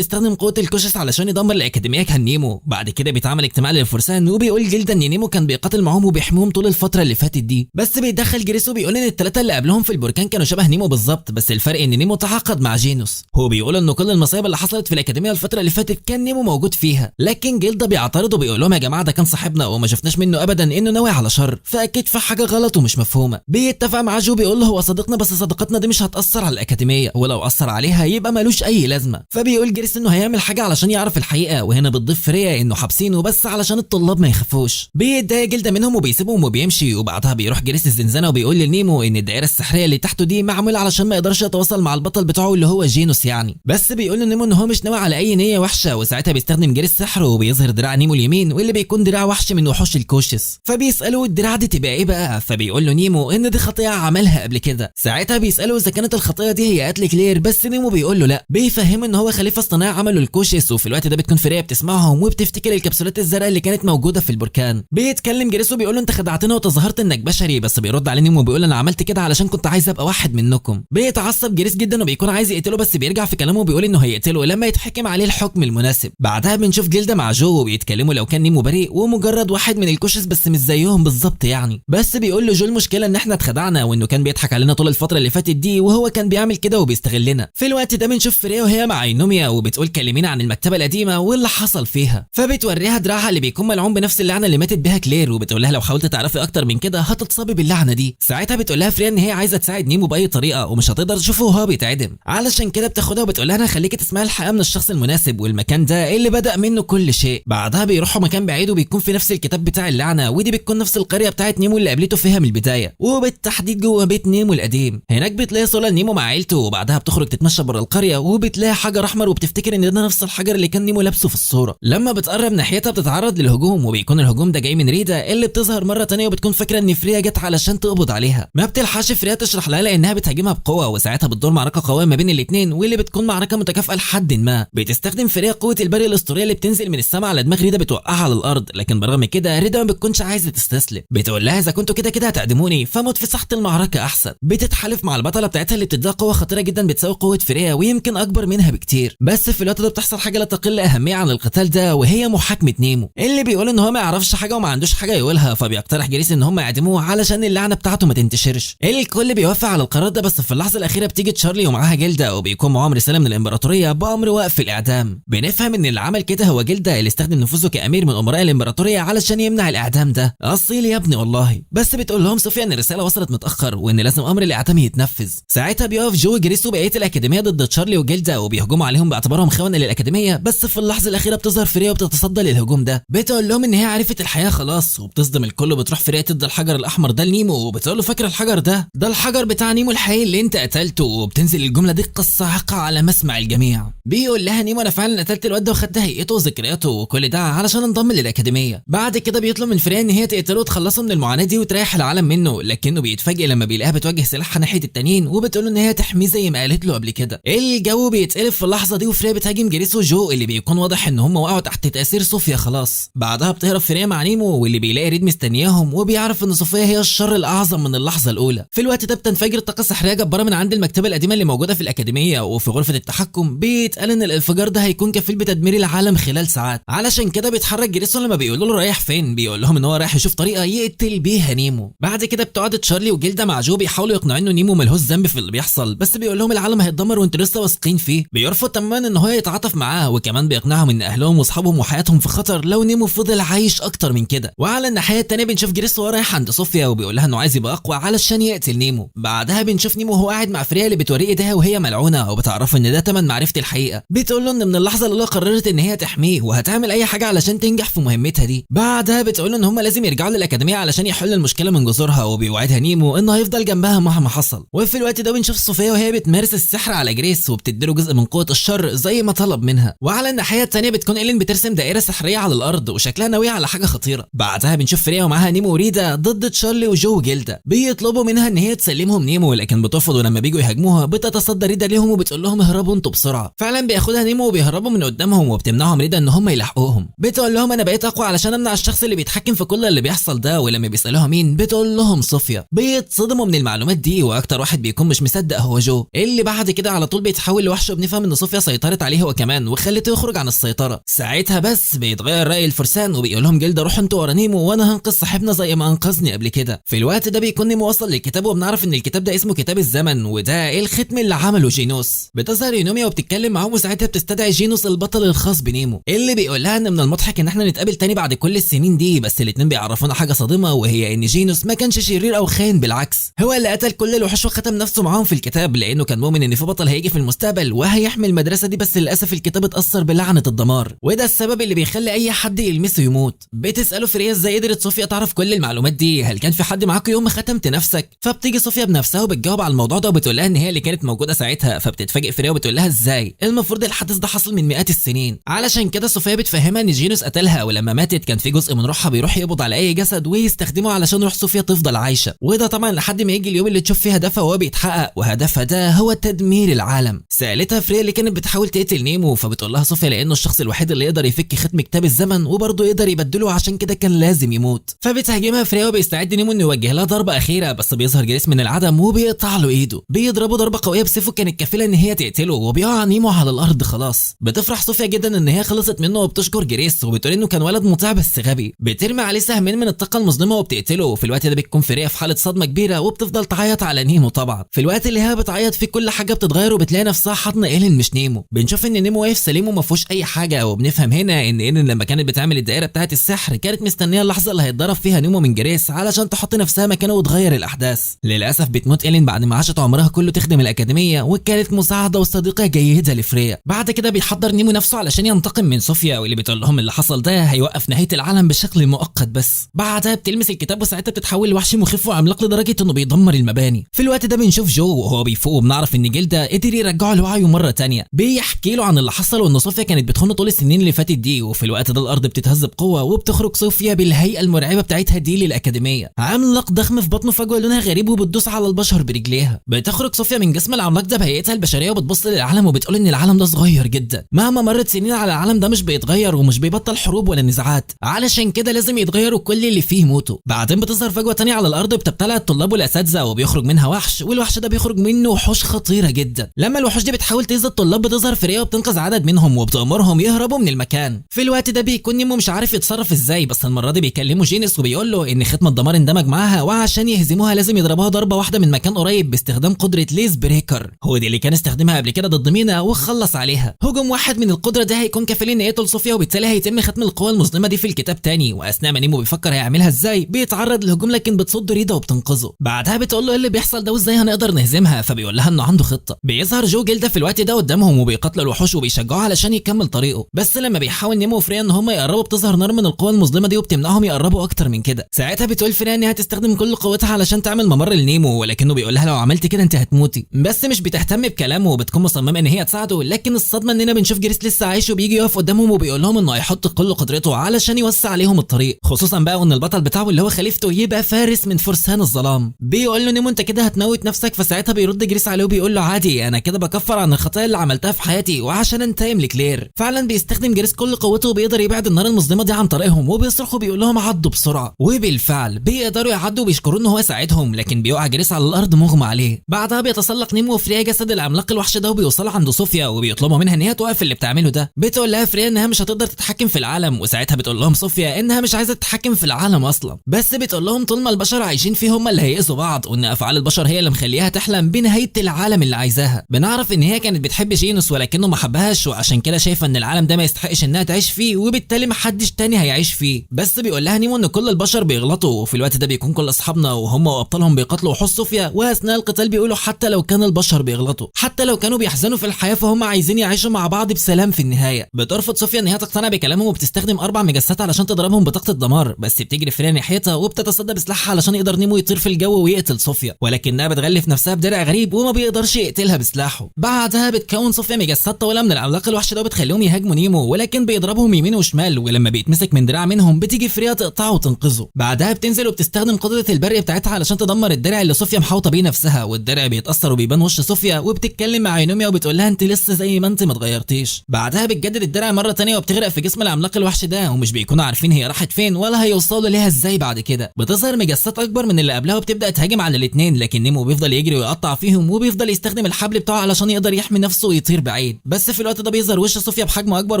استخدم قوة الكوشس علشان يدمر الاكاديمية كان نيمو. بعد كده بيتعمل اجتماع للفرسان، وبيقول جلدا ان نيمو كان بيقاتل معاهم وبيحميهم طول الفترة اللي فاتت دي. بس بيتدخل جريس وبيقول ان الثلاثة اللي قبلهم في البركان كانوا شبه نيمو بالظبط، بس الفرق ان نيمو تعاقد مع جينوس. هو بيقول ان كل المصايب اللي حصلت في الاكاديمية الفترة اللي فاتت كان نيمو موجود فيها. لكن جلدا بيعترض وبيقول لهم يا جماعة ده كان صاحبنا وما شفناش منه ابدا انه ناوي على شر، فاكيد في حاجة غلط ومش مفهومه. بيتفق مع جو بيقول له هو صديقنا، بس صداقتنا دي مش هتاثر على الاكاديمية، ولو اثر عليها يبقى ملوش اي لازمه. فبيقول جريس انه هيعمل حاجة علشان يعرف الحقيقة، وهنا بتضيف فريا انه حابسينه بس علشان الطلاب ما يخافوش. بيتضايق جلدا منهم وبيسيبهم وبيمشي. وبعدها بيروح جريس الزنزانة وبيقول لنيمو ان الدائرة السحريه اللي تحته دي معمولة علشان ما يقدرش يتواصل مع البطل بتاعه اللي هو جينوس يعني. بس بيقول لنيمو ان هو مش ناوي على اي نيه وحشة. وساعتها بيستخدم جريس سحره وبيظهر دراع نيمو اليمين واللي بيكون دراع وحش من وحوش الكوشس. فبيسالوه الدراع دي تبقى ايه بقى، فبيقول له نيمو ان دي خطيئة عملها قبل كده. ده. ساعتها بيساله اذا كانت الخطية دي هي قتل كلير، بس نيمو بيقول له لا، بيفهمه ان هو خليفة اصطناعي عمله الكوشيس. وفي الوقت ده بتكون فريا بتسمعهم وبتفتكر الكبسولات الزرقاء اللي كانت موجودة في البركان. بيتكلم جريس وبيقول له انت خدعتنا وتظاهرت انك بشري، بس بيرد عليه نيمو وبيقول انا عملت كده علشان كنت عايز ابقى واحد منكم. بيتعصب جريس جدا وبيكون عايز يقتله، بس بيرجع في كلامه وبيقول انه هيقتله لما يتحكم عليه الحكم المناسب. بعدها بنشوف جلده مع جو وبيتكلموا لو كان نيمو بريء ومجرد واحد من الكوشس بس مش زيهم بالظبط يعني. بس بيقول له جو المشكلة ان احنا اتخدعنا وانه كان بيضحك علينا طول الفترة اللي فاتت دي وهو كان بيعمل كده وبيستغلنا. في الوقت ده بنشوف فريا وهي مع اينوميا وبتقول كلمينا عن المكتبة القديمة واللي حصل فيها، فبتوريها دراعها اللي بيكون ملعون بنفس اللعنة اللي ماتت بيها كلير، وبتقول لها لو حاولت تعرفي اكتر من كده هتتصابي باللعنه دي. ساعتها بتقول لها فريا ان هي عايزه تساعد نيمو باي طريقه ومش هتقدر تشوفه وهو بيتعدم، علشان كده بتاخدها وبتقول لها انا هخليكي تسمعي الحقيقة من الشخص المناسب والمكان ده اللي بدا منه كل شيء. بعدها بيروحوا مكان بعيد وبيكون في نفس الكتاب بتاع اللعنة، ودي بتكون نفس القرية بتاعت نيمو اللي قابلته فيها من البداية، وبالتحديد جوه بيت نيمو القديم. هناك بتلاقي صوره لنيمو مع عيلته، وبعدها بتخرج تتمشى بره القرية وبتلاقي حجر احمر وبتفتكر ان ده نفس الحجر اللي كان نيمو لابسه في الصورة. لما بتقرب ناحيتها بتتعرض للهجوم، وبيكون الهجوم ده جاي من ريدا اللي بتظهر مرة تانية وبتكون فاكره ان فريا جت علشان تقبض عليها. ما بتلحقش فريا تشرح لها لانها بتهاجمها بقوة، وساعتها بتدور معركة قوية ما بين الاثنين واللي بتكون معركة متكافئة لحد ما. بتستخدم فريا قوة البرق الاسطورية اللي بتنزل من السماء على دماغ ريدا بتوقعها على الارض، لكن برغم كده ريدا ما بتكونش عايزه تستسلم. بتقول لها اذا كنتوا كده كده هتعدموني فموت في ساحة المعركة احسن. بتتحالف مع البطلة بتاعتها اللي بتديها قوة خطيرة جدا بتساوي قوة فريا ويمكن اكبر منها بكتير. بس في الوقت ده بتحصل حاجة لا تقل اهمية عن القتال ده، وهي محاكمة نيمو اللي بيقول ان هو ما يعرفش حاجة وما عندوش حاجة يقولها، فبيقترح جريس ان هم يعدموه علشان اللعنة بتاعته ما تنتشرش. الكل بيوافق على القرار ده، بس في اللحظة الاخيرة بتيجي تشارلي ومعاها جلده وبيكون معاهم رسالة من الامبراطورية بامر وقف الاعدام. بنفهم ان اللي عمل كده هو جلده اللي استخدم نفوذه كامير من امراء الامبراطورية علشان يمنع الاعدام ده. اصيل يا ابني والله. بس بتقول لهم صوفيا ان الرسالة وصلت متاخر وان لازم امر الاعدام يتنفذ. ساعتها بيقف جو جريس وبقية الاكاديمية ضد تشارلي وجلده وبيهجموا عليهم باعتبارهم خونه للاكاديميه، بس في اللحظة الاخيرة بتظهر فريا وبتتصدى للهجوم ده. بتقول لهم ان هي عرفت الحقيقة خلاص، وبتصدم الكل. وبتروح فريا تدي الحجر الاحمر ده لنيمو وبتقول له فاكر الحجر ده؟ ده الحجر بتاع نيمو الحقيقي اللي انت قتلته. وبتنزل الجملة دي الصاعقة على مسمع الجميع. بيقول لها نيمو انا فعلا قتلت الواد ده وخدت هيئته وذكرياته وكل ده علشان انضم للاكاديميه. بعد كده بيطلب من فريا ان هي تقتله وتخلصه من المعاناة دي وتريح العالم منه، لكنه بيتفاجئ لما بيلاقيها بتوجه سلاحها ناحية التانيين وبتقول له ان هي تحميه زي ما قالت له قبل كده. الجو بيتقلب في اللحظة دي وفريا بتهاجم جريس وجو اللي بيكون واضح ان هم وقعوا تحت تاثير صوفيا خلاص. بعدها بتهرب فريا مع نيمو واللي بيلاقي ريد مستنياهم وبيعرف ان صوفيا هي الشر الاعظم من اللحظة الاولى. في الوقت ده بتنفجر طاقة سحريه جبارة من عند المكتبة القديمة اللي موجودة في الاكاديمية، وفي غرفة التحكم بيتقال ان الانفجار ده هيكون كفيل بتدمير العالم خلال ساعات. علشان كده بيتحرك جريسون لما بيقولوا له رايح فين، بيقول لهم ان هو رايح يشوف طريقه يقتل بيها نيمو. بعد كده بتقعد تشارلي وجلده مع جو بيحاولوا يقنعوا انه نيمو ملهوش ذنب في اللي بيحصل، بس بيقول لهم العالم هيتدمر وانتوا لسه واثقين فيه. بيرفض تماما ان هو يتعاطف معاه، وكمان بيقنعهم ان اهلهم واصحابهم وحياتهم في خطر لو نيمو فضل عايش اكتر من كده. وعلى الناحية الثانية بنشوف جريس وهو رايح عند صوفيا وبيقول لها انه عايز يبقى اقوى علشان يقتل نيمو. بعدها بنشوف نيمو وهو قاعد مع فريا اللي بتوريه ايديها وهي ملعونة وبتعرفه ان ده تمن معرفة الحقيقة. بتقول له ان من اللحظة اللي قررت ان هي تحميه وهتعمل اي حاجة علشان تنجح في مهمتها دي. بعدها بتقول ان هم لازم يرجعوا للاكاديميه علشان يحلوا المشكلة من جذورها، وبيوعدها نيمو انه هيفضل جنبها مهما حصل. وفي الوقت ده بنشوف صوفيا وهي بتمارس السحر على جريس وبتديله جزء من قوة الشر زي ما طلب منها. وعلى الناحية الثانية بتكون إيلين بترسم دائرة سحريه على الارض وشكلها ناوية على حاجة خطيرة. بعدها بنشوف فريا ومعاها نيمو وريدا ضد تشارلي وجو وجلده، بيطلبوا منها ان هي تسلمهم نيمو لكن بترفض، ولما بيجوا يهاجموها بتتصدى ريدا ليهم وبتقول لهم اهربوا انتوا بسرعة. فعلا بياخدها نيمو وبيهربوا من قدامهم وبتمنعهم ريدا ان هم يلحقوهم. بتقول لهم انا بقيت اقوى علشان امنع الشخص اللي بيتحكم في كل اللي بيحصل ده، ولما بيسالوها مين بتقول لهم صوفيا. بيتصدموا من المعلومات دي، واكتر واحد بيكون مش مصدق هو جو اللي بعد كده على طول بيتحول لوحش، وبنفهم ان صوفيا سيطرت عليه هو كمان وخلته يخرج عن السيطرة. ساعتها بس بيتغير راي الفرسان وبيقول لهم جلده روحوا انتوا ورا نيمو وانا هنقذ صاحبنا زي ما انقذني قبل كده. في الوقت ده بيكون نيمو وصل للكتاب، وبنعرف ان الكتاب ده اسمه كتاب الزمن وده الختم اللي عمله جينوس. بتظهر يونوميا وبتتكلم معاهم، وساعتها بتستدعي جينوس البطل الخاص بنيمو اللي بيقول لها ان من المضحك ان احنا نتقابل تاني بعد كل السنين دي. بس الاتنين بيعرفونا حاجة صادمه، وهي ان جينوس ما كانش شرير او خاين، بالعكس هو اللي قتل كل الوحوش وختم نفسه معاهم في الكتاب لانه كان مؤمن ان في بطل هيجي في المستقبل وهيحمي المدرسة دي. بس للاسف الكتاب اتاثر بلعنه الدمار، وده السبب اللي بيخلي اي حد يلمسه يموت. بتساله فريا ازاي قدرت صوفيا تعرف كل المعلومات دي، هل كان في حد معاك يوم ما ختمت نفسك؟ فبتيجي صوفيا بنفسها وبتجاوب على الموضوع ده وبتقول لها ان هي اللي كانت موجودة ساعتها. فبتتفاجئ فريا وبتقول لها ازاي، المفروض الحدث ده حصل من مئات السنين. علشان كده صوفيا بتفهمها ان جينوس قتلها، ولما ماتت كان في جزء من روحها بيروح يقبض على اي جسد ويستخدمه علشان روح صوفيا تفضل عايشه، وده طبعا لحد ما يجي اليوم اللي اللي تشوف فيه هدفها وهو بيتحقق، وهدفها ده هو تدمير العالم. سالتها فريا اللي كانت بتحاول تقتل نيمو، فبتقول لها صوفيا لانه الشخص الوحيد اللي يقدر يفك ختم كتاب الزمن وبرضه يقدر يبدله، عشان كده كان لازم يموت. فبتهاجمها فريا وبيستعد نيمو انه يوجه لها ضربه اخيرة، بس بيظهر جريس من العدم وبيقطع له ايده. بيضربه ضربه قوية بسيفه كانت كفيله ان هي تقتله، وبيقع نيمو على الارض خلاص. بتفرح صوفيا جدا ان هي خلصت منه وبتشكر جريس وبتقول انه كان ولد مطيع بس غبي. بترمي عليه سهمين من الطاقة المظلمة وبتقتله. وفي الوقت ده بتكون فريا في حاله صدمة كبيرة وبتفضل تعيط على نيمو. طبعا في الوقت اللي هي بتعيط فيه كل حاجة بتتغير وبتلاقي نفسها حضن ايلين مش نيمو. بنشوف ان نيمو واقف سليم وما فيهوش اي حاجة، وبنفهم هنا ان ايلين لما كانت بتعمل الدائرة بتاعه السحر كانت مستنيه اللحظة اللي هيتضرب فيها نيمو من جريس علشان تحط نفسها مكانه وتغير الاحداث. للاسف بتموت ايلين بعد ما عاشت عمرها كله تخدم الاكاديمية وكانت مساعدة وصديقه جيدة لفريا. بعد كده بيحضر نيمو نفسه علشان ينتقم من صوفيا، واللي بتقول لهم اللي حصل ده هيوقف نهاية العالم بشكل مؤقت بس. بعدها بتلمس الكتاب وساعتها بتتحول لوحش مخيف وعملاق لدرجة انه بيدمر المباني. في الوقت ده بنشوف جو وهو بيفوق، وبنعرف ان جلده قدر يرجعه لوعيه مرة تانية. بيحكي له عن اللي حصل وان صوفيا كانت بتخونه طول السنين اللي فاتت دي. وفي الوقت ده الارض بتتهز بقوة وبتخرج صوفيا بالهيئة المرعبة بتاعتها دي للاكاديميه. عملاق ضخم في بطنه فجوة لونها غريب وبتدوس على البشر برجليها. بتخرج صوفيا من جسم العملاق ده بهيئتها البشرية وبتبص للعالم وبتقول ان العالم ده صغير جدا، مهما مرت سنين على العالم ده مش بيتغير ومش بيبطل حروب ولا نزاعات، علشان كده لازم يتغيروا كل اللي فيه يموتوا. بعدين بتظهر فجوة تانية على الارض بتبتلع الطلاب والاساتذه وبيخرج منها وحش، والوحش ده بيخرج منه وحوش خطيرة جدا. لما الوحوش دي بتحاول تاذي الطلاب بتظهر فريا وبتنقذ عدد منهم وبتامرهم يهربوا من المكان. في الوقت ده بيكون نيمو مش عارف يتصرف ازاي، بس المرة دي بيكلموا جينيس وبيقول له ان ختم الدمار اندمج معاها وعشان يهزموها لازم يضربوها ضربه واحدة من مكان قريب باستخدام قدره ليز بريكر، هو دي اللي كان استخدمها قبل كده ضد مينا وخلص عليها. هجوم واحد من القدرة ده هيكون كفيل ان يقتل صوفيا، وبالتالي هيتم ختم القوى المظلمة دي في الكتاب تاني. واثناء ما نيمو بيفكر هيعملها ازاي بيتعرض لهجوم، لكن بتصد ريدا وبتنقذه. بعدها بتقول له ايه اللي بيحصل ده وازاي هنقدر نهزمها، فبيقول لها انه عنده خطه. بيظهر جو جلده في الوقت ده قدامهم وبيقاتلوا الوحوش وبيشجعوه علشان يكمل طريقه، بس لما بيحاول نيمو وفريا ان هم يقربوا بتظهر نار من القوى المظلمة دي وبتمنعهم يقربوا اكتر من كده. ساعتها بتقول فريا انها تستخدم كل قوتها علشان تعمل ممر لنيمو، ولكنه بيقول لها لو عملت كده انت هتموتي، بس مش بتهتم بكلامه وبتكون مصممه ان هي تساعده. لكن الصدمة اننا بنشوف جريس لسه عايش وبيجي يقف قدامهم وبيقول لهم انه هيحط كل قدرته علشان يوسع عليهم الطريق، خصوصا بقى وان البطل بتاعه اللي هو خليفته يبقى فارس من فرسان الظلام. بيقول له نيمو انت كده هتموت نفسك، فساعتها بيرد جريس عليه وبيقول له عادي انا كده بكفر عن الخطايا اللي عملتها في حياتي وعشان انتقم لكلير. فعلا بيستخدم جريس كل قوته وبيقدر يبعد النار المظلمة دي عن طريقهم، وبيصرخ وبيقول لهم عدوا بسرعة، وبالفعل بيقدروا يعدوا وبيشكروا ان هو ساعدهم، لكن بيقع جريس على الارض مغمى عليه. بعدها بيتسلق نيمو وفريا جسد العملاق الوحش ده وبيوصلوا عند صوفيا وبيطلبوا منها ان هي توقف اللي بتعمله ده. بتقول لها فريا انها مش هتقدر تتحكم في العالم، وساعتها بتقول لهم صوفيا انها مش عايزه تتحكم في العالم اصلا، بس بتقول لهم طول ما البشر عايشين فيه هم اللي هيأذوا بعض، وان افعال البشر هي اللي مخليها تحلم بنهاية العالم اللي عايزاها. بنعرف ان هي كانت بتحب جينوس ولكنه ما حبهاش، وعشان كده شايفه ان العالم ده ما يستحقش انها تعيش فيه وبالتالي ما حدش تاني هيعيش فيه. بس بيقول لها نيمو ان كل البشر بيغلطوا، وفي الوقت ده بيكون كل اصحابنا وهم وابطالهم بيقاتلوا وحوش صوفيا، واثناء القتال بيقولوا حتى لو كان البشر بيغلطوا، حتى لو كانوا بيحزنوا في الحياة، فهم عايزين يعيشوا مع بعض بسلام في النهاية. بترفض صوفيا ان هي تقتنع بكلامهم وبتستخدم 4 مجسات علشان تضربهم بطاقة الدمار، بس بتجري فريا ناحيتها وبتتصدى بسلاحها علشان يقدر نيمو يطير في الجو ويقتل صوفيا، ولكنها بتغلف نفسها بدرع غريب وما بيقدرش يقتلها بسلاحه. بعدها بتكون صوفيا مجسات طويلة من العملاق الوحش ده وبتخليهم يهاجموا نيمو، ولكن بيضربهم يمين وشمال، ولما بيتمسك من دراع منهم بتيجي فريا تقطعه وتنقذه. بعدها بتنزل وبتستخدم قدره البرق بتاعتها علشان تدمر الدرع اللي صوفيا محاوطه بيه نفسها، والدرع بيتاثر وبيبان وش صوفيا، وبتتكلم مع يونوميا وبتقول لها انت لسه زي ما انت ما اتغيرتيش. بعدها بتجدد الدرع مرة ثانية وبتغرق في جسم العملاق الوحش ده، ومش بيكونوا عارفين هي راحت فين ولا هيوصلوا ليها ازاي. بعد كده بتظهر مجسات اكبر من اللي قبلها وبتبدا تهاجم على الاثنين، لكن نيمو بيفضل يجري ويقطع فيهم وبيفضل يستخدم الحبل بتاعه علشان يقدر يحمي نفسه ويطير بعيد. بس في الوقت ده بيظهر وش صوفيا بحجم اكبر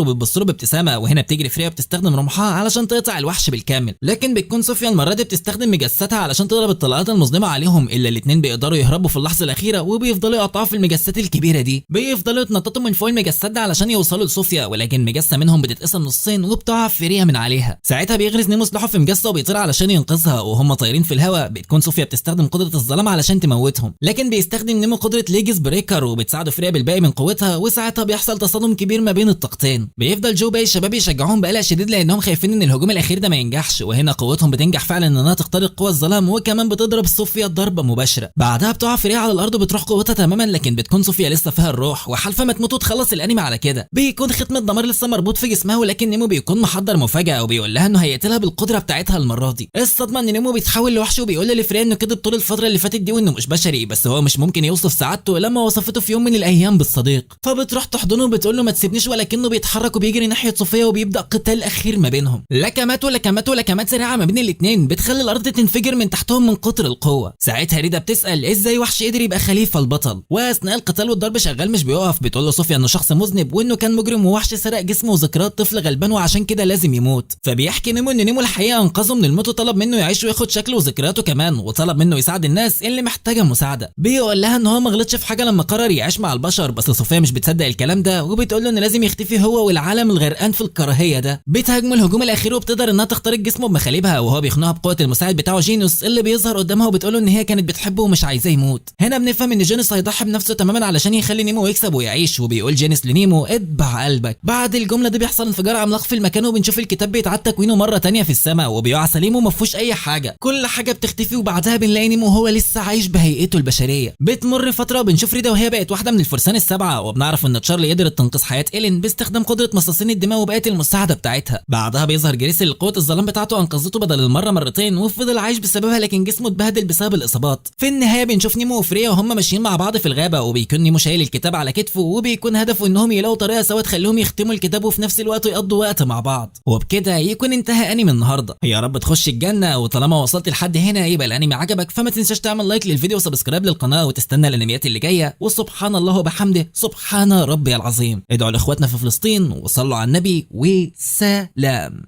وبتبص له بابتسامة، وهنا بتجري فريا بتستخدم رمحها علشان تقطع الوحش بالكامل، لكن بتكون صوفيا المرة دي بتستخدم مجساتها علشان تضرب الطلقات المظلمة عليهم، الا الاثنين بيقدروا يهربوا في اللحظة الاخيرة وبيفضلوا يقطعوا في المجسات الكبيرة دي. بيفضلوا يتنططوا من فوق المجسات ده علشان يوصلوا لصوفيا، ولكن مجسه منهم بتتقسم نصين وبتقع فريا من عليها. ساعتها بيغرز نيمو سلاحه في مجسه وبيطير علشان ينقذها، وهم طايرين في الهواء بتكون صوفيا بتستخدم قدره الظلام علشان تموتهم، لكن بيستخدم نيمو قدره ليجز بريكر وبتساعده فريا بالباقي من قوتها، وساعتها بيحصل تصادم كبير ما بين الطاقتين. بيفضل جو باقي الشباب يشجعوهم بقلق شديد لانهم خايفين ان الهجوم الاخير ده ما ينجحش، وهنا قوتهم بتنجح فعلا انها تخترق قوى الظلام، وكمان بتضرب صوفيا ضربه مباشرة. بعدها بتقع فريا على الارض وبتروح قوتها تماما، لكن بتكون صوفيا لسه فيها الروح وحالفه ما تموت وتخلص الانمي على كده. بيكون ختم الدمار لسه مربوط في جسمها، ولكن نيمو بيكون محضر مفاجاة وبيقول لها انه هيقتلها بالقدرة بتاعتها المرة دي. الصدمة ان نيمو بيتحول لوحش وبيقول لفريا انه كده طول الفترة اللي فاتت دي وانه مش بشري، بس هو مش ممكن يوصف سعادته لما وصفته في يوم من الايام بالصديق. فبتروح تحضنه وبتقول له ما تسيبنيش، ولكنه بيتحرك وبيجري ناحية صوفيا وبيبدا قتال اخير ما بينهم. لكمات ولكمات ولكمات سريعة ما بين الاثنين بتخلي الارض تنفجر من تحتهم من كتر القوة. ساعتها ريدا بتسال ازاي وحش قدر يبقى خليفة البطل، واثناء القتال والضرب شغال مش بيقف. بتقول له صوفيا انه شخص مذنب وانه كان مجرم ووحش سرق جسمه وذكريات طفل غلبان وعشان كده لازم يموت. فبيحكي نيمو ان نيمو الحقيقة انقذه من الموت وطلب منه يعيش وياخد شكله وذكرياته كمان، وطلب منه يساعد الناس اللي محتاجه مساعدة. بيقول لها ان هو ما غلطش في حاجة لما قرر يعيش مع البشر، بس صوفيا مش بتصدق الكلام ده وبتقول له ان لازم يختفي هو والعالم الغرقان في الكراهية ده. بتهاجمه الهجوم الاخير وبتقدر انها تخترق جسمه بمخالبها، وهو بيخنقها بقوة المساعد بتاعه جينوس اللي بيظهر قدامها وبتقول له ان هي كانت بتحبه ومش عايزاه يموت. هنا بنفهم ان جينوس هيضحي بنفسه تماما علشان يخلي نيمو يكسب ويعيش، وبيقول جينوس لنيمو اتبع قلبك. بعد الجملة دي بيحصل انفجار عملاق في المكان، وبنشوف الكتاب بيتعاد تكوينه مرة تانية في السماء وبيقع سليم وما فيهوش اي حاجة، كل حاجة بتختفي. وبعدها بنلاقي نيمو هو لسه عايش بهيئته البشرية. بتمر فترة وبنشوف ريدا وهي بقت واحدة من الفرسان السبعة، وبنعرف ان تشارلي قدرت تنقذ حياة ايلين باستخدام قدره مصاصين الدماء وبقت المساعدة بتاعتها. بعدها بيظهر جريس اللي قوة الظلام بتاعته انقذته بدل المرة مرتين وفضل عايش بسببها، لكن جسمه اتبهدل بسبب الاصابات. في النهاية بنشوف نيمو وفريا وهم ماشيين مع بعض في الغابة، وبيكون نيمو شايل الكتاب على كتفه، وبيكون هدفه انهم يلاقوا طريقه سوا تخليهم يختموا الكتاب وفي نفس الوقت يقضوا وقت مع بعض. وبكده يكون انتهى انمي النهارده. يا رب تخش الجنة، وطالما وصلت لحد هنا يبقى الانمي عجبك، فما تنساش تعمل like للفيديو و subscribe للقناة وتستنى الانميات اللي جاية. وسبحان الله وبحمده، سبحان ربي العظيم. ادعوا لاخواتنا في فلسطين وصلوا على النبي، وسلام.